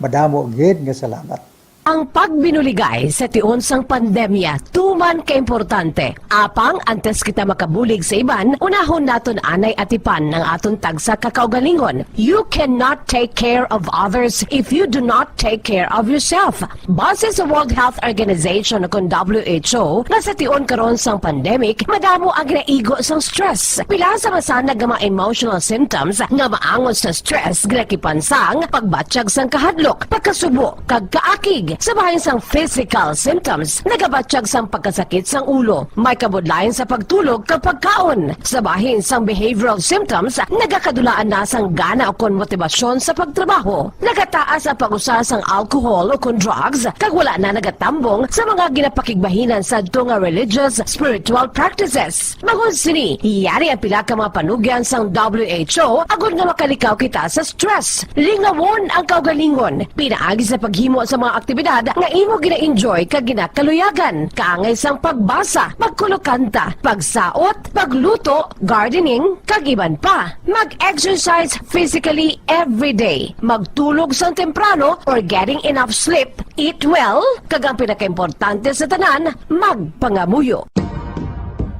Madamo gid nga salamat. Ang pagbinuligay sa tion sang pandemya tuman ka importante. Apang antes kita makabulig sa iban, unahon naton anay atipan ang aton tagsa ka kaugalingon. You cannot take care of others if you do not take care of yourself. Base sa World Health Organization, kon W H O, nga sa tion karon sang pandemic, madamo ang ginaigo sang stress. Pila sa masanag nga mga emotional symptoms nga maangot sa stress ginakipan sang pagbatyag sang kahadlok, pagkasubo, kag kaakig. Sa bahin sang physical symptoms, nagabatyag sang pagkasakit sang ulo, may kabudlayan sa pagtulog kag pagkaon. Sa bahin sang behavioral symptoms, nagakadulaan na sang gana ukon motibasyon sa pagtrabaho. Nagataas ang pag-usa sang alcohol ukon drugs, kag wala na nagatambong sa mga ginapakigbahinan sadto nga religious, spiritual practices. Bangod sini, yari ang pila ka mga panugyan sang W H O agod nga makalikaw kita sa stress. Lingawon ang kaugalingon, pinaagi sa paghimo sa mga aktibidad nga imo gina-enjoy kag ginakaluyagan, kaangay sang pagbasa, pagkulokanta, pagsaot, pagluto, gardening, kag iban pa. Mag-exercise physically every day. Magtulog sang temprano or getting enough sleep. Eat well, kag ang pinakaimportante sa tanan, magpangamuyo.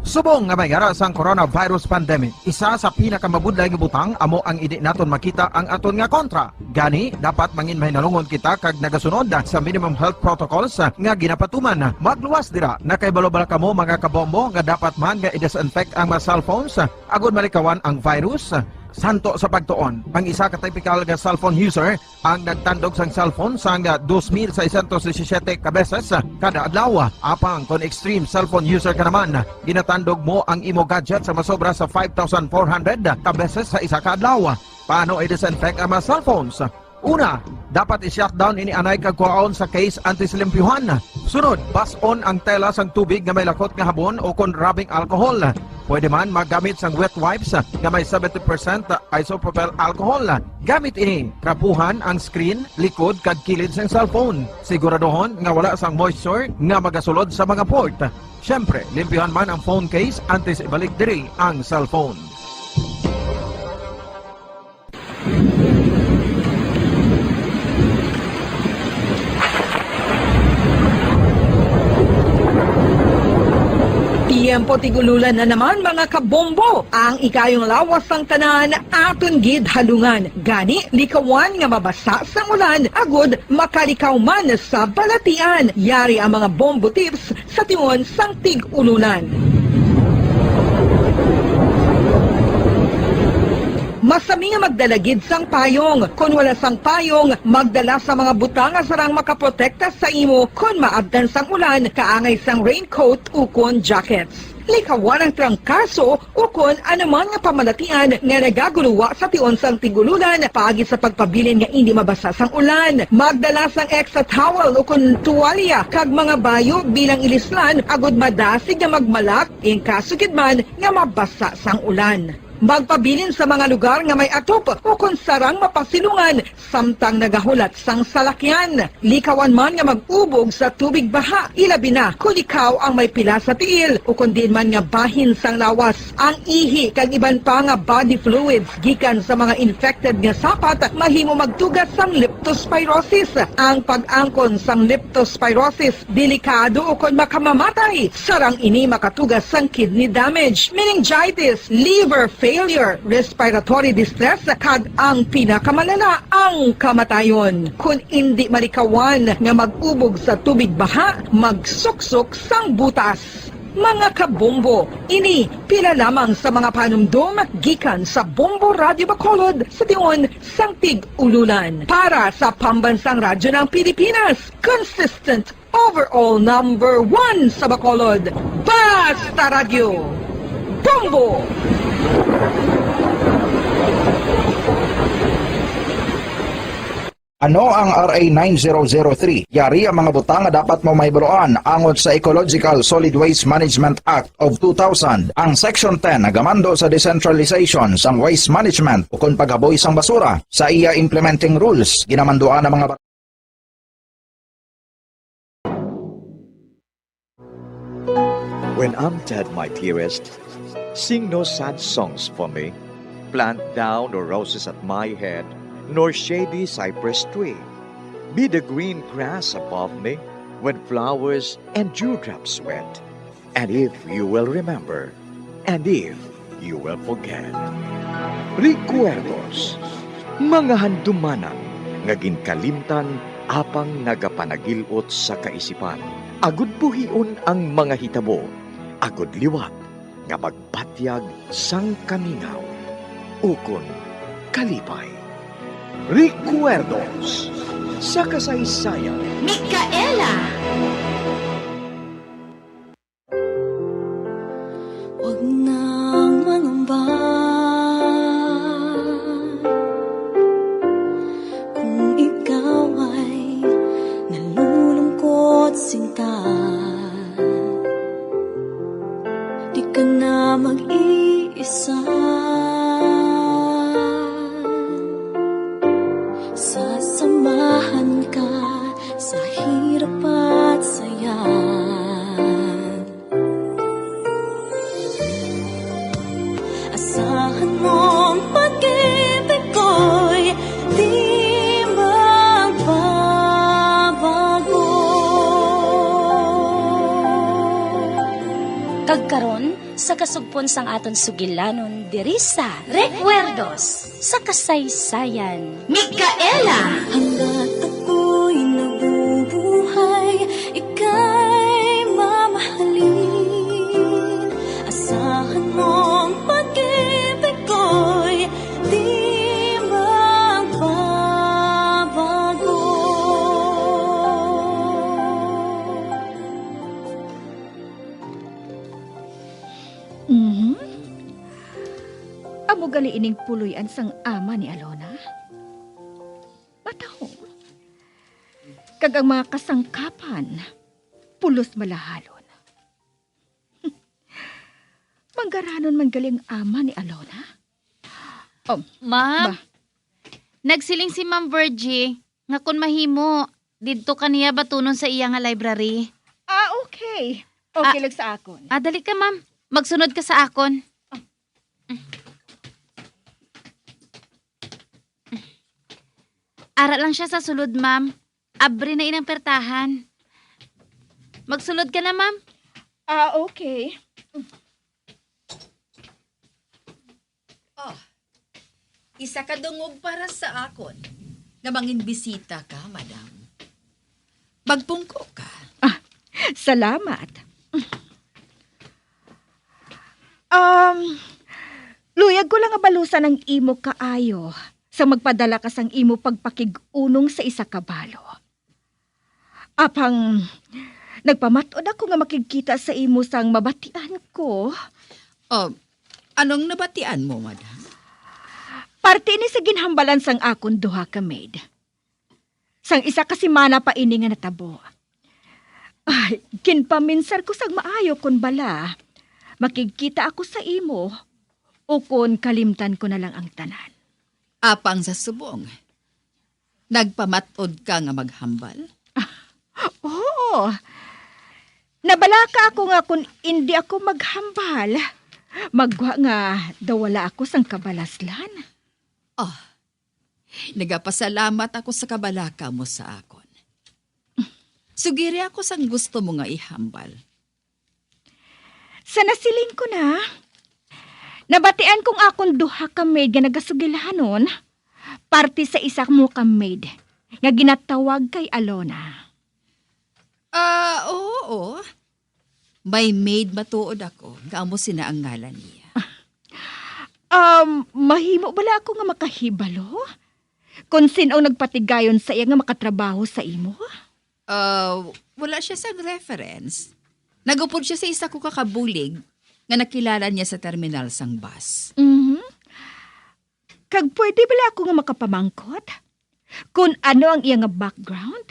Subong nga may ara sang coronavirus pandemic, isa sa pinakamabudlay nga butang amo ang hindi naton makita ang aton nga kontra. Gani, dapat mangin mahinalungon kita kag nagasunod sa minimum health protocols nga ginapatuman. Magluwas dira, nakahibalo bala kamo, mga kabombo, nga dapat man nga i-disinfect ang mga cellphones agod malikawan ang virus? Santo sa pagtuon, ang isa ka typical nga cellphone user ang nagtandog sang cellphone sang dos mil seiscientos disisiete ka beses kada adlaw. Apang kon extreme cellphone user ka naman, ginatandog mo ang imo gadget sa masobra sa five thousand four hundred ka beses sa isa ka adlaw. Paano i-disinfect ang mga cellphones? Una, dapat i-shutdown ini anay kag kuhaon sa case antes limpyuhan. Sunod, bas-on ang tela sang tubig nga may lakot nga habon o kon rubbing alcohol. Pwede man maggamit sang wet wipes nga may seventy percent isopropyl alcohol. Gamit ini, trapuhan ang screen, likod, kag kilid sang cellphone. Siguraduhon nga wala sang moisture nga magasulod sa mga port. Siyempre, limpyuhan man ang phone case antes ibalik diri ang cellphone. Tiyempo tig-ululan na naman, mga kabombo. Ang ikayong lawas sang tanan aton gid halungan. Gani, likawan nga mabasa sang ulan agud makalikaw man sa balatian. Yari ang mga bombo tips sa tion sang tig-ululan. Masami nga magdala gid sang payong. Kon wala sang payong, magdala sa mga butang nga sarang makaprotekta sa imo kon maabtan sang ulan, kaangay sang raincoat ukon jackets. Likawan ang trangkaso ukon anuman nga pamalatian nga nagaguluwa sa tion sang tig-ululan paagi sa pagpabilin nga indi mabasa sang ulan. Magdala sang extra towel ukon tuwalya kag mga bayo bilang ilislan agud madasig nga magmalak in kaso gid man nga mabasa sang ulan. Magpabilin sa mga lugar nga may atop ukon sarang mapasilungan samtang nagahulat sang salakyan. Likawan man nga mag-ubog sa tubig baha, ilabi na kon ikaw ang may pila sa tiil ukon diin man nga bahin sang lawas. Ang ihi kag iban pa nga body fluids gikan sa mga infected nga sapat mahimo magtuga sang leptospirosis. Ang pag-angkon sang leptospirosis delikado ukon makamamatay. Sarang ini makatuga sang kidney damage, meningitis, liver failure, respiratory distress, kag ang pinakamalala, ang kamatayon. Kon indi malikawan nga mag-ubog sa tubig baha, magsuksok sang butas. Mga kabombo, ini pila lamang sa mga panumdom gikan sa Bombo Radyo Bacolod sa tion sang Tig-Ululan. Para sa Pambansang Radyo ng Pilipinas, consistent overall number one sa Bacolod. Basta Radyo, Bombo! Ano ang R A nine zero zero three? Yari ang mga butang nga dapat mo mahibaluan angot sa Ecological Solid Waste Management Act of two thousand. Ang Section ten nagamando sa decentralization sang waste management ukon paghaboy sang basura. Sa iya implementing rules, ginamanduan ang mga bar- When I'm dead, my dearest, sing no sad songs for me. Plant thou no roses at my head, nor shady cypress tree. Be the green grass above me when flowers and dewdrops wet. And if you will remember, and if you will forget. Recuerdos, mga handumanan nga ginkalimtan apang nagapanagil-ot sa kaisipan, agud buhion ang mga hitabo, agud liwat nga magbatyag sang kamingaw ukon kalipay. Recuerdos sa kasaysayan. Micaela! Huwag nang mangamba kung ikaw ay nalulungkot, sinta. Di ka na mag-iisa. Sasamahan ka sa hirap at saya. Asahan mong pag-ibig ko'y di magbabago. Kag karon, sa kasugpon sang aton sugilanon diri sa Recuerdos sa Kasaysayan. Micaela! Hanggat ako'y nabubuhay, ika'y mamahalin. Asahan mong pag-ibig ko'y di magbabago. Mhm. Amo gali ining puloy-an sang ama ni Alona? Mataho. Kag ang mga kasangkapan, pulos malahalon. Manggaranon man gali ang ama ni Alona? Oh, Ma'am, ba? Nagsiling si Ma'am Virgie nga kon mahimo, didto ka niya batunon sa iya nga library. Ah, okay. Okay Ah, lang sa akon. Ah, dali ka, ma'am. Magsunod ka sa akon. Ah. Ara lang siya sa sulod, ma'am. Abri na inang pertahan. Magsulod ka na, ma'am. Ah, okay. Oh, isa ka dungog para sa akon nga manginbisita ka, madam. Magpungko ka. Ah, salamat. Um, luyag ko lang nga balusan ang imo kaayo sa magpadala ka sang imo pagpakig-unong sa isa ka balo. Apang nagpamat-od ako nga makigkita sa imo sang mabatian ko. Oh, anong nabatian mo, madam? Parte ini sa ginhambalan sang akon duha ka maid. Sang isa ka semana pa ini nga natabo. Ay, ginpaminsar ko sang maayo kon bala makigkita ako sa imo, ukon kalimtan ko na lang ang tanan. Apang sa subong, nagpamat-od ka nga maghambal? Oo. Nabalaka ako nga kon indi ako maghambal, magwa nga daw wala ako sang kabalaslan. Oh, nagapasalamat ako sa kabalaka mo sa akon. Sugiri ako sang gusto mo nga ihambal. Sa nasiling ko na, nabatian kong akon duha ka maid nga nagasugilanon, parte sa isa mo ka maid nga ginatawag kay Alona. Ah, oo. May maid matuod ako nga amo sina ang ngalan niya. Um, mahimo bala ako nga makahibalo? Kon sin-o ang nagpatigayon sa iya nga makatrabaho sa imo? Ah, wala siya sang reference. Nag-upod siya sa isa ko ka kabulig nga nakilala niya sa terminal sang bus. Mhm. Kag pwede bala ako nga makapamangkot kon ano ang iya nga background?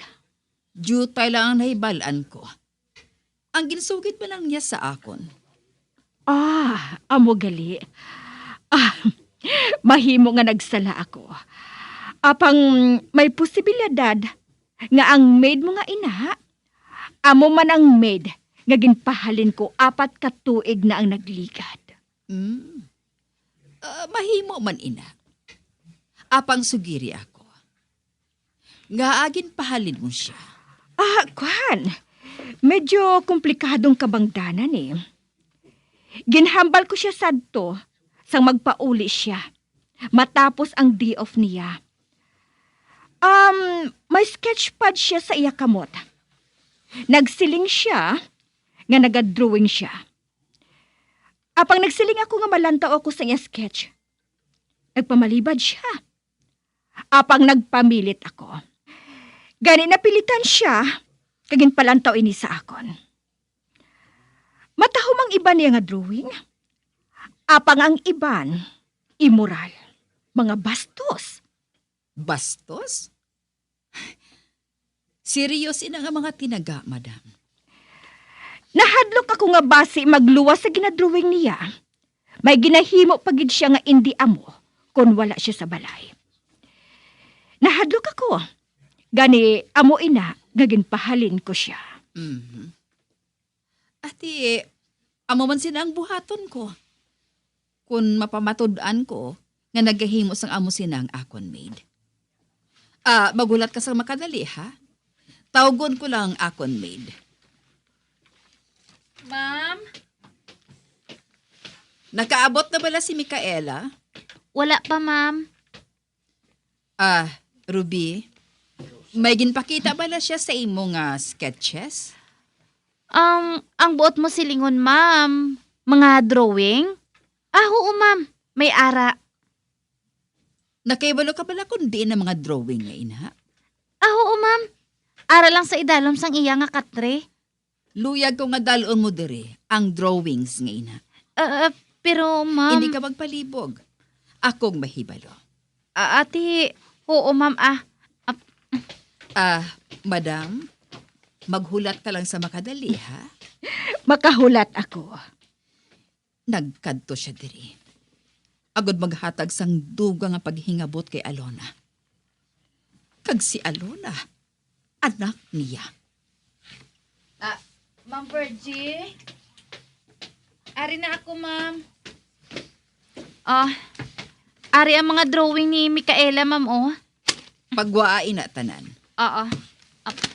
Diutay lang ang nahibal-an ko. Ang ginsugid man lang niya sa akon. Ah, amo gali. Ah, mahimo nga nagsala ako. Apang may posibilidad nga ang maid mo nga ina, amo man ang maid nga ginpahalin ko apat ka tuig na ang nagligad. Hmm. Ah, mahimo man ina. Apang sugiri ako. Ngaa ginpahalin mo siya? Ah, kwan. Medyo komplikadong kabangdanan, eh. Ginhambal ko siya sadto sang magpauli siya matapos ang day off niya. Um, may sketch pad siya sa iya kamot. Nagsiling siya nga nagadrawing siya. Apang nagsiling ako nga malantaw ako sa iya sketch. Nagpamalibad siya. Apang nagpamilit ako. Gani napilitan siya, kag ginpalantaw ini sa akon. Matahom ang iban niya nga drawing. Apang ang iban, immoral. Mga bastos. Bastos? Serious ina nga mga tinaga, madam. Nahadlok ako nga basi magluwas sa ginadrawing niya, may ginahimo pa gid siya nga indi amo kon wala siya sa balay. Nahadlok ako, gani amo ina nga ginpahalin ko siya. Mhm. Ati, amo man sina ang buhaton ko. Kun mapamatud-an ko nga nagahimo sang amo sina ang akon maid. Ah, maghulat ka sang makadali, ha? Tawgon ko lang ang akon maid. Ma'am? Nakaabot na bala si Micaela? Wala pa, ma'am. Ah, Ruby, may ginpakita bala siya sa imo nga sketches? Ang, ang buot mo silingon, ma'am, mga drawing? Ah, oo, ma'am. May ara. Nakahibalo ka bala kung diin ang mga drawing nga ina? Ah, oo, ma'am. Ara lang sa idalom sang iya nga katre. Luyag ko nga dal-on mo diri ang drawings nga ina. Ah, ah, pero, ma'am. Hindi ka magpalibog. Akong mahibalo. Ah, ati, oo, ma'am, ah. Ah, Ah, madam, maghulat ka lang sa makadali, ha? Makahulat ako. Nagkadto siya diri, agod maghatag sang dugang nga paghingabot kay Alona. Kag si Alona, anak niya. Ah, Ma'am Virgie? Ari na ako, ma'am. Ah, ari ang mga drawing ni Micaela, ma'am, oh. Pagwaa ina tanan. Oo. Ap-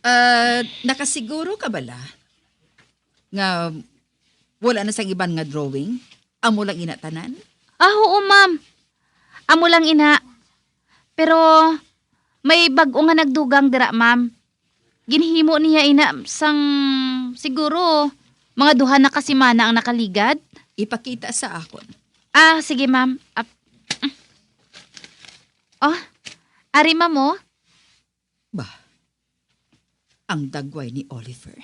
Ah, nakasiguro ka bala nga wala na sang iban nga drawing? Amo lang ina tanan? Ah, oo, ma'am. Amo lang ina. Pero may bag-o nga nagdugang dira, ma'am. Ginhimo niya ina sang siguro mga duha na ka semana ang nakaligad. Ipakita sa akon. Ah, sige, ma'am. Ap- oh, ari, ma'am, oh. Bah, ang dagway ni Oliver.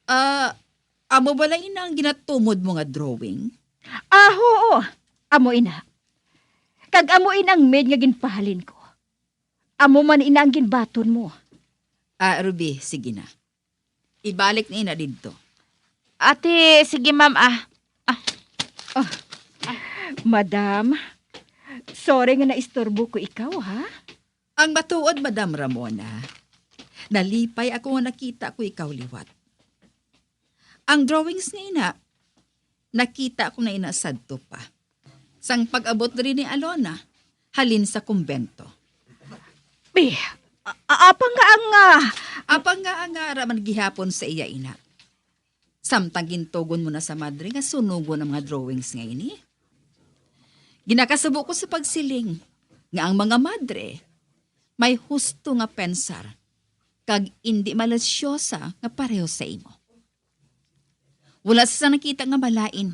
Ah, amo bala ina ang ginatumod mo nga drawing? Ah, oo. Amo ina. Kag amo ina ang maid nga ginpahalin ko. Amo man ina ang ginbaton mo. Ah, Ruby, sige na. Ibalik na ina didto. Ate, sige, ma'am, ah. Ah. Oh. Madam, sorry nga naistorbo ko ikaw, ha? Ang matuod, Madam Ramona, nalipay ako nga nakita ko ikaw liwat. Ang drawings nga ina, nakita ko na ina sadto pa. Sang pag-abot diri ni Alona, halin sa kumbento. Eh, a- a- apang nga ang, ah, Apang nga ang ara man gihapon sa iya ina. Samtang gintugon mo na sa madre nga sunugon ang mga drawings nga ini. Ginakasubo ko sa pagsiling nga ang mga madre may husto nga pensar. kag indi malisyosa nga pareho sa imo. Wala sa nakita nga malain,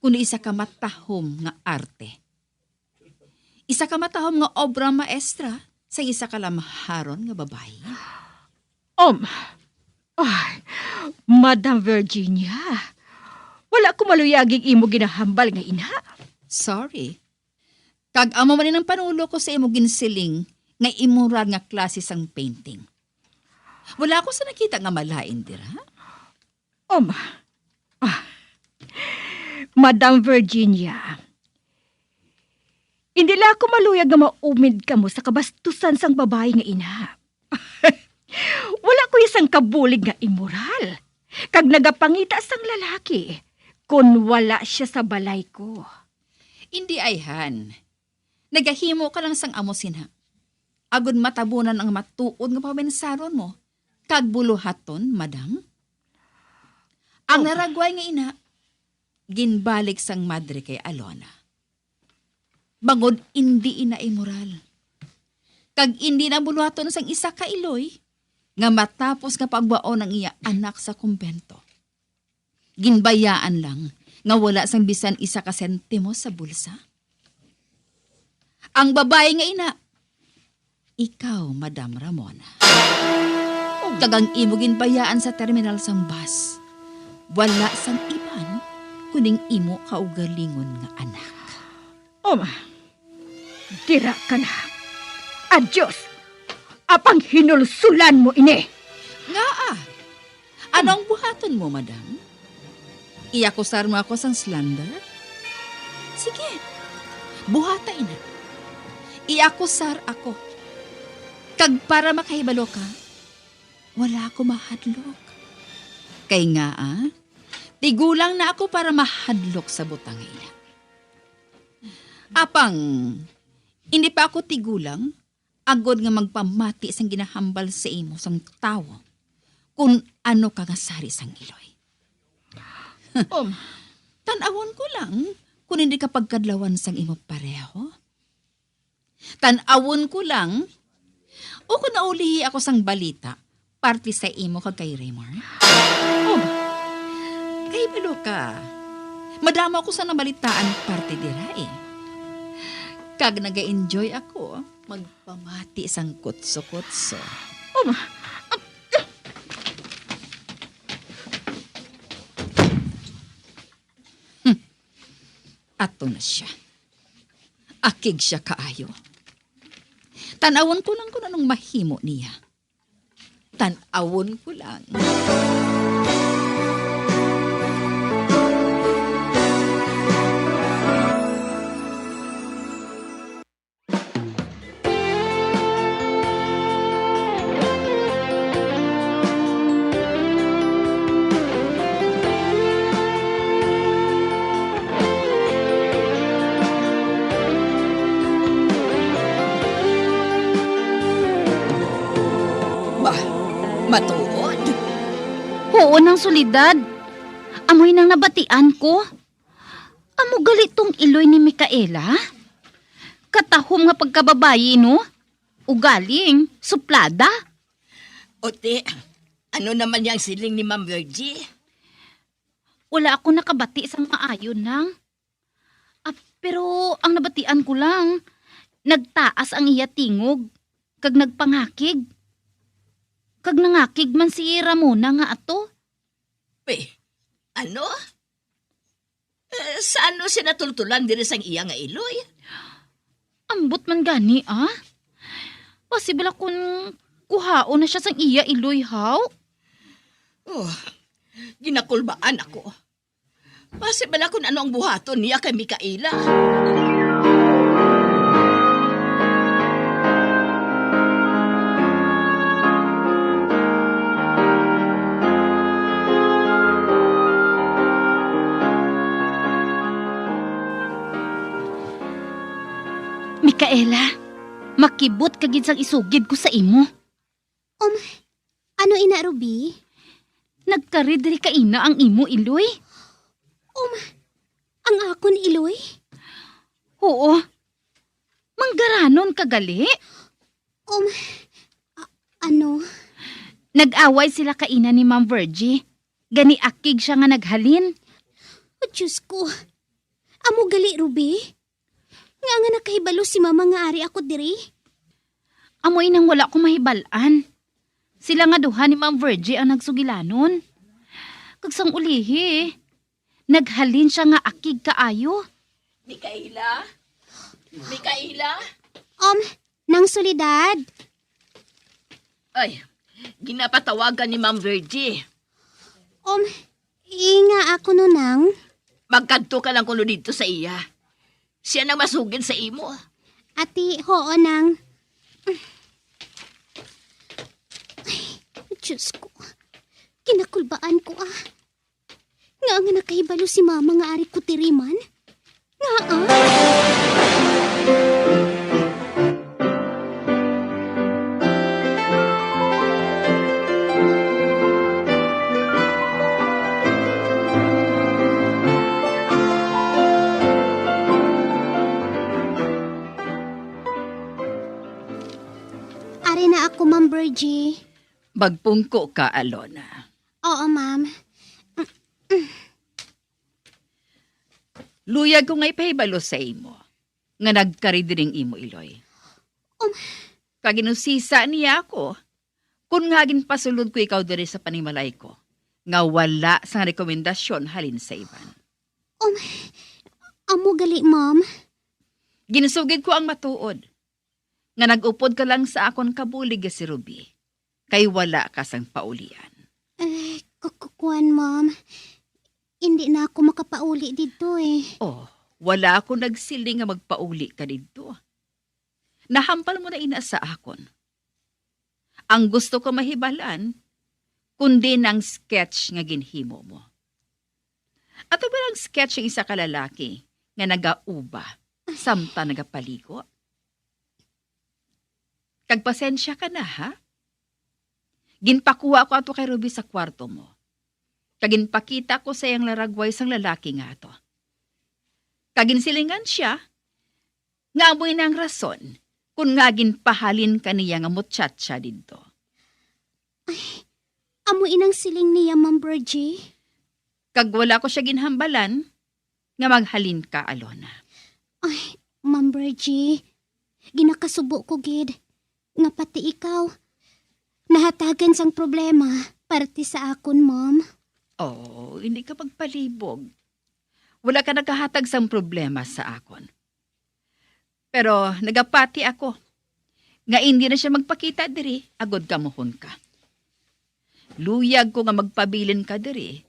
kundi isa ka matahom nga arte. Isa ka matahom nga obra maestra sa isa ka lamharon nga babayi. Um, ay, Madam Virginia, wala ko maluyag ang imo ginahambal nga ina. Sorry. Kag amo man ang panulo ko sa imo ginsiling nga immoral nga klase sang painting. Wala ko sa nakita nga malain dira. Um, ah, Madam Virginia, hindi la ako maluyag nga maumid kamo sa kabastusan sang babayi nga ina. Wala ko isang kabulig nga immoral, kag nagapangita sang lalaki kon wala siya sa balay ko. Indi, ayhan. Nagahimo ka lang sang amo sina, agod matabunan ang matuod nga pamensaron mo, kag buluhaton, madam. Ang Oh. naragway nga ina, ginbalik sang madre kay Alona. Bangod indi ina immoral, kag indi na buluhaton sang isa ka iloy nga matapos nga pagbaon ang iya anak sa kumbento. Ginbayaan lang nga wala sang bisan isa ka sentimo sa bulsa. Ang babayi nga ina, ikaw, Madam Ramona. Kag ang imo ginbayaan sa terminal sang bus, wala sang iban kuning imo kaugalingon nga anak. Um, dira ka na. Adios! Apang hinulsulan mo ini. Ngaa? Ano ang buhaton mo, madam? Iakusar mo ako sang slander? Sige, buhata ina. Iakusar ako. Kag para makahibalo ka, wala ako mahadlok. Kay ngaa, tigulang na ako para mahadlok sa butang nga ina. Apang, hindi pa ako tigulang, agod nga magpamati sang ginahambal sa imo sang tawo, kun ano ka nga sari sang iloy. Um, tan-awon ko lang kun hindi ka pagkadlawan sang imo pareho. Tan-awon ko lang, o kun naulihi ako sang balita parte sa imo kag kay Raymore. Oh, kay balo ka, madamo ako sa nabalitaan parte dira, eh. Kag naga-enjoy ako magpamati sang kutso-kutso. Oh, ma-, ah, Hmm. Ato na siya. Akig siya kaayo. Tan-awon ko lang kung anong mahimo niya. Tan-awon ko lang. Ba, matuod? Huo, Nang Soledad. Amoy nang nabatian ko. Amo gali tong iloy ni Micaela? Katahom nga pagkababayi, no? Ugaling, suplada. O ti, ano naman yang siling ni Ma'am Virgie? Wala ako nakabati sang maayo, Nang. Ah, pero ang nabatian ko lang, nagtaas ang iya tingog, kag nagpangakig. Kag nangakig man si Ramona nga ato. Pe, ano? Eh, sa ano siya natultulan diri sang iya nga iloy? Ambot man gani, ah. Basi bala kun kuhaon na siya sang iya iloy, haw? Oh, ginakulbaan ako. Basi bala kun ano ang buhaton niya kay Micaela. Micaela, makibot ka gid sang isugid ko sa imo. Um, ano ina, Ruby? Nagkari diri kaina ang imo iloy? Um, ang akon iloy? Oo. Manggaranon ka gali? Um, a-, ano? Nag-away sila kaina ni Ma'am Virgie. Gani akig siya nga naghalin. O Diyos ko, amo gali, Ruby? Nga nga nakahibalo si Mama nga ari ako diri? Amo inang wala ko mahibal-an. Sila nga duha ni Ma'am Virgie ang nagsugilanon. Kag sang ulihi, naghalin siya nga akig kaayo. Mikaela? Mikaela? Um, Nang Soledad? Ay, ginapatawagan ni Ma'am Virgie. Um, inga ako no, Nang. Magkadto ka lang kuno didto sa iya. Siya nang masugid sa imo. Ati, hoo, Nang. Ay, Diyos ko. Kinakulbaan ko, ah. Nga nga nakahibalo si Mama nga ari ko diri man? Nga, ah? Ari na ako, Ma'am Virgie. Magpungko ka, Alona. Oo, ma'am. Luyag ko nga ipahibalo sa imo nga nagkari diri ang imo iloy. Um. Kag ginusisa niya ako kon ngaa ginpasulod ko ikaw diri sa panimalay ko nga wala sang rekomendasyon halin sa iban. Um, amo gali, ma'am. Ginsugid ko ang matuod nga nag-upod ka lang sa akon kabulig nga si Ruby, kay wala ka sang paulian. Eh, ku-, ku-, kuwan, ma'am. Indi na ako makapauli didto, eh. Oh, wala ako nagsiling nga magpauli ka didto. Nahambal mo na ina sa akon. Ang gusto ko mahibal-an, kundi nang sketch nga ginhimo mo. Ato ba ang sketch ang isa ka lalaki nga nagauba samtang nagapaligo? Kag pasensya ka na, ha? Ginpakuha ko ato kay Ruby sa kwarto mo. Kag ginpakita ko sa iyang laragway sang lalaki nga ato. Kag ginsilingan siya nga amo ini ang rason kon nga ginpahalin ka niya nga muchacha didto. Ay, amo inang siling niya, Ma'am Virgie. Kag wala ko siya ginhambalan nga maghalin ka, Alona. Ay, Ma'am Virgie, ginakasubo ko gid nga pati ikaw nahatagan sang problema parte sa akon, ma'am. Oh, hindi ka magpalibog. Wala ka nakahatag sang problema sa akon. Pero nagapati ako nga indi na siya magpakita diri agod kamuhon ka. Luyag ko nga magpabilin ka diri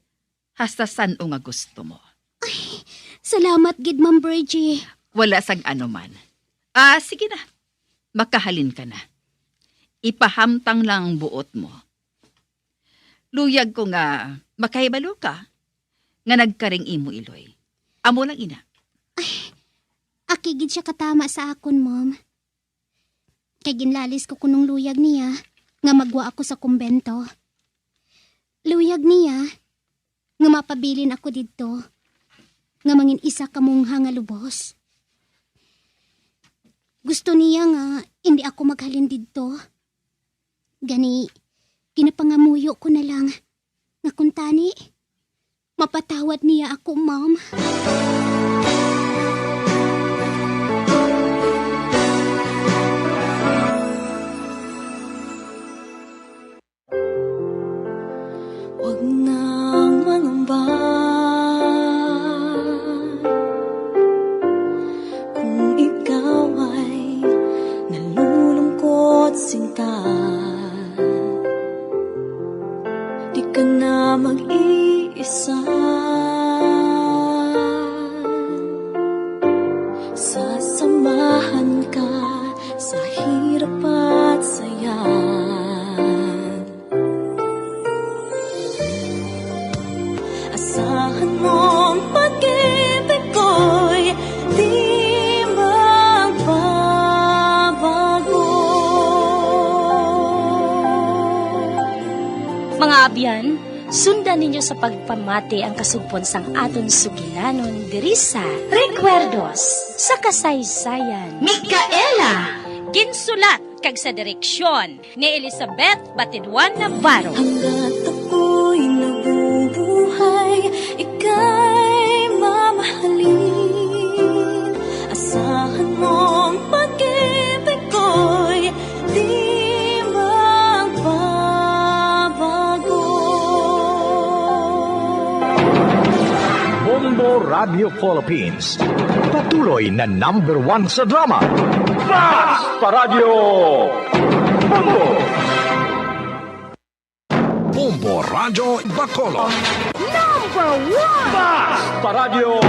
hasta san-o nga gusto mo. Ay, salamat gid, Ma'am Virgie. Wala sang anuman. Ah, sige na. Makahalin ka na. Ipahamtang lang ang buot mo. Luyag ko nga makahibalo ka nga nagkaring imo iloy. Amo lang ina. Ay, akig gid siya katama sa akon, ma'am. Kay ginlalis ko kunong luyag niya nga magwa ako sa kumbento. Luyag niya nga mapabilin ako didto, nga mangin isa ka mongha nga lubos. Gusto niya nga indi ako maghalin didto. Gani, ginapangamuyo ko na lang nga kuntani, mapatawad niya ako, ma'am. Huwag nang mangamba kung ikaw ay nalulungkot, sinta. Di ka na mag-iisa. Sasamahan ka sa hirap at saya. Asahan mong pag-ibig ko'y di magbabago. Mga abyan, sundan ninyo sa pagpamati ang kasugpon sang aton sugilanon diri sa Recuerdos sa Kasaysayan. Micaela. Ginsulat Kag sa direksyon ni Elizabeth Batidwan Navarro. Hanggat ako'y nabubuhay, ika'y mamahalin. Asahan mong pag-ibig ko'y di magbabago. Bombo Radio Philippines, patuloy na number one sa drama. Basta Radyo Bombo! Bombo Radyo Bacolod. Number one! Basta Radyo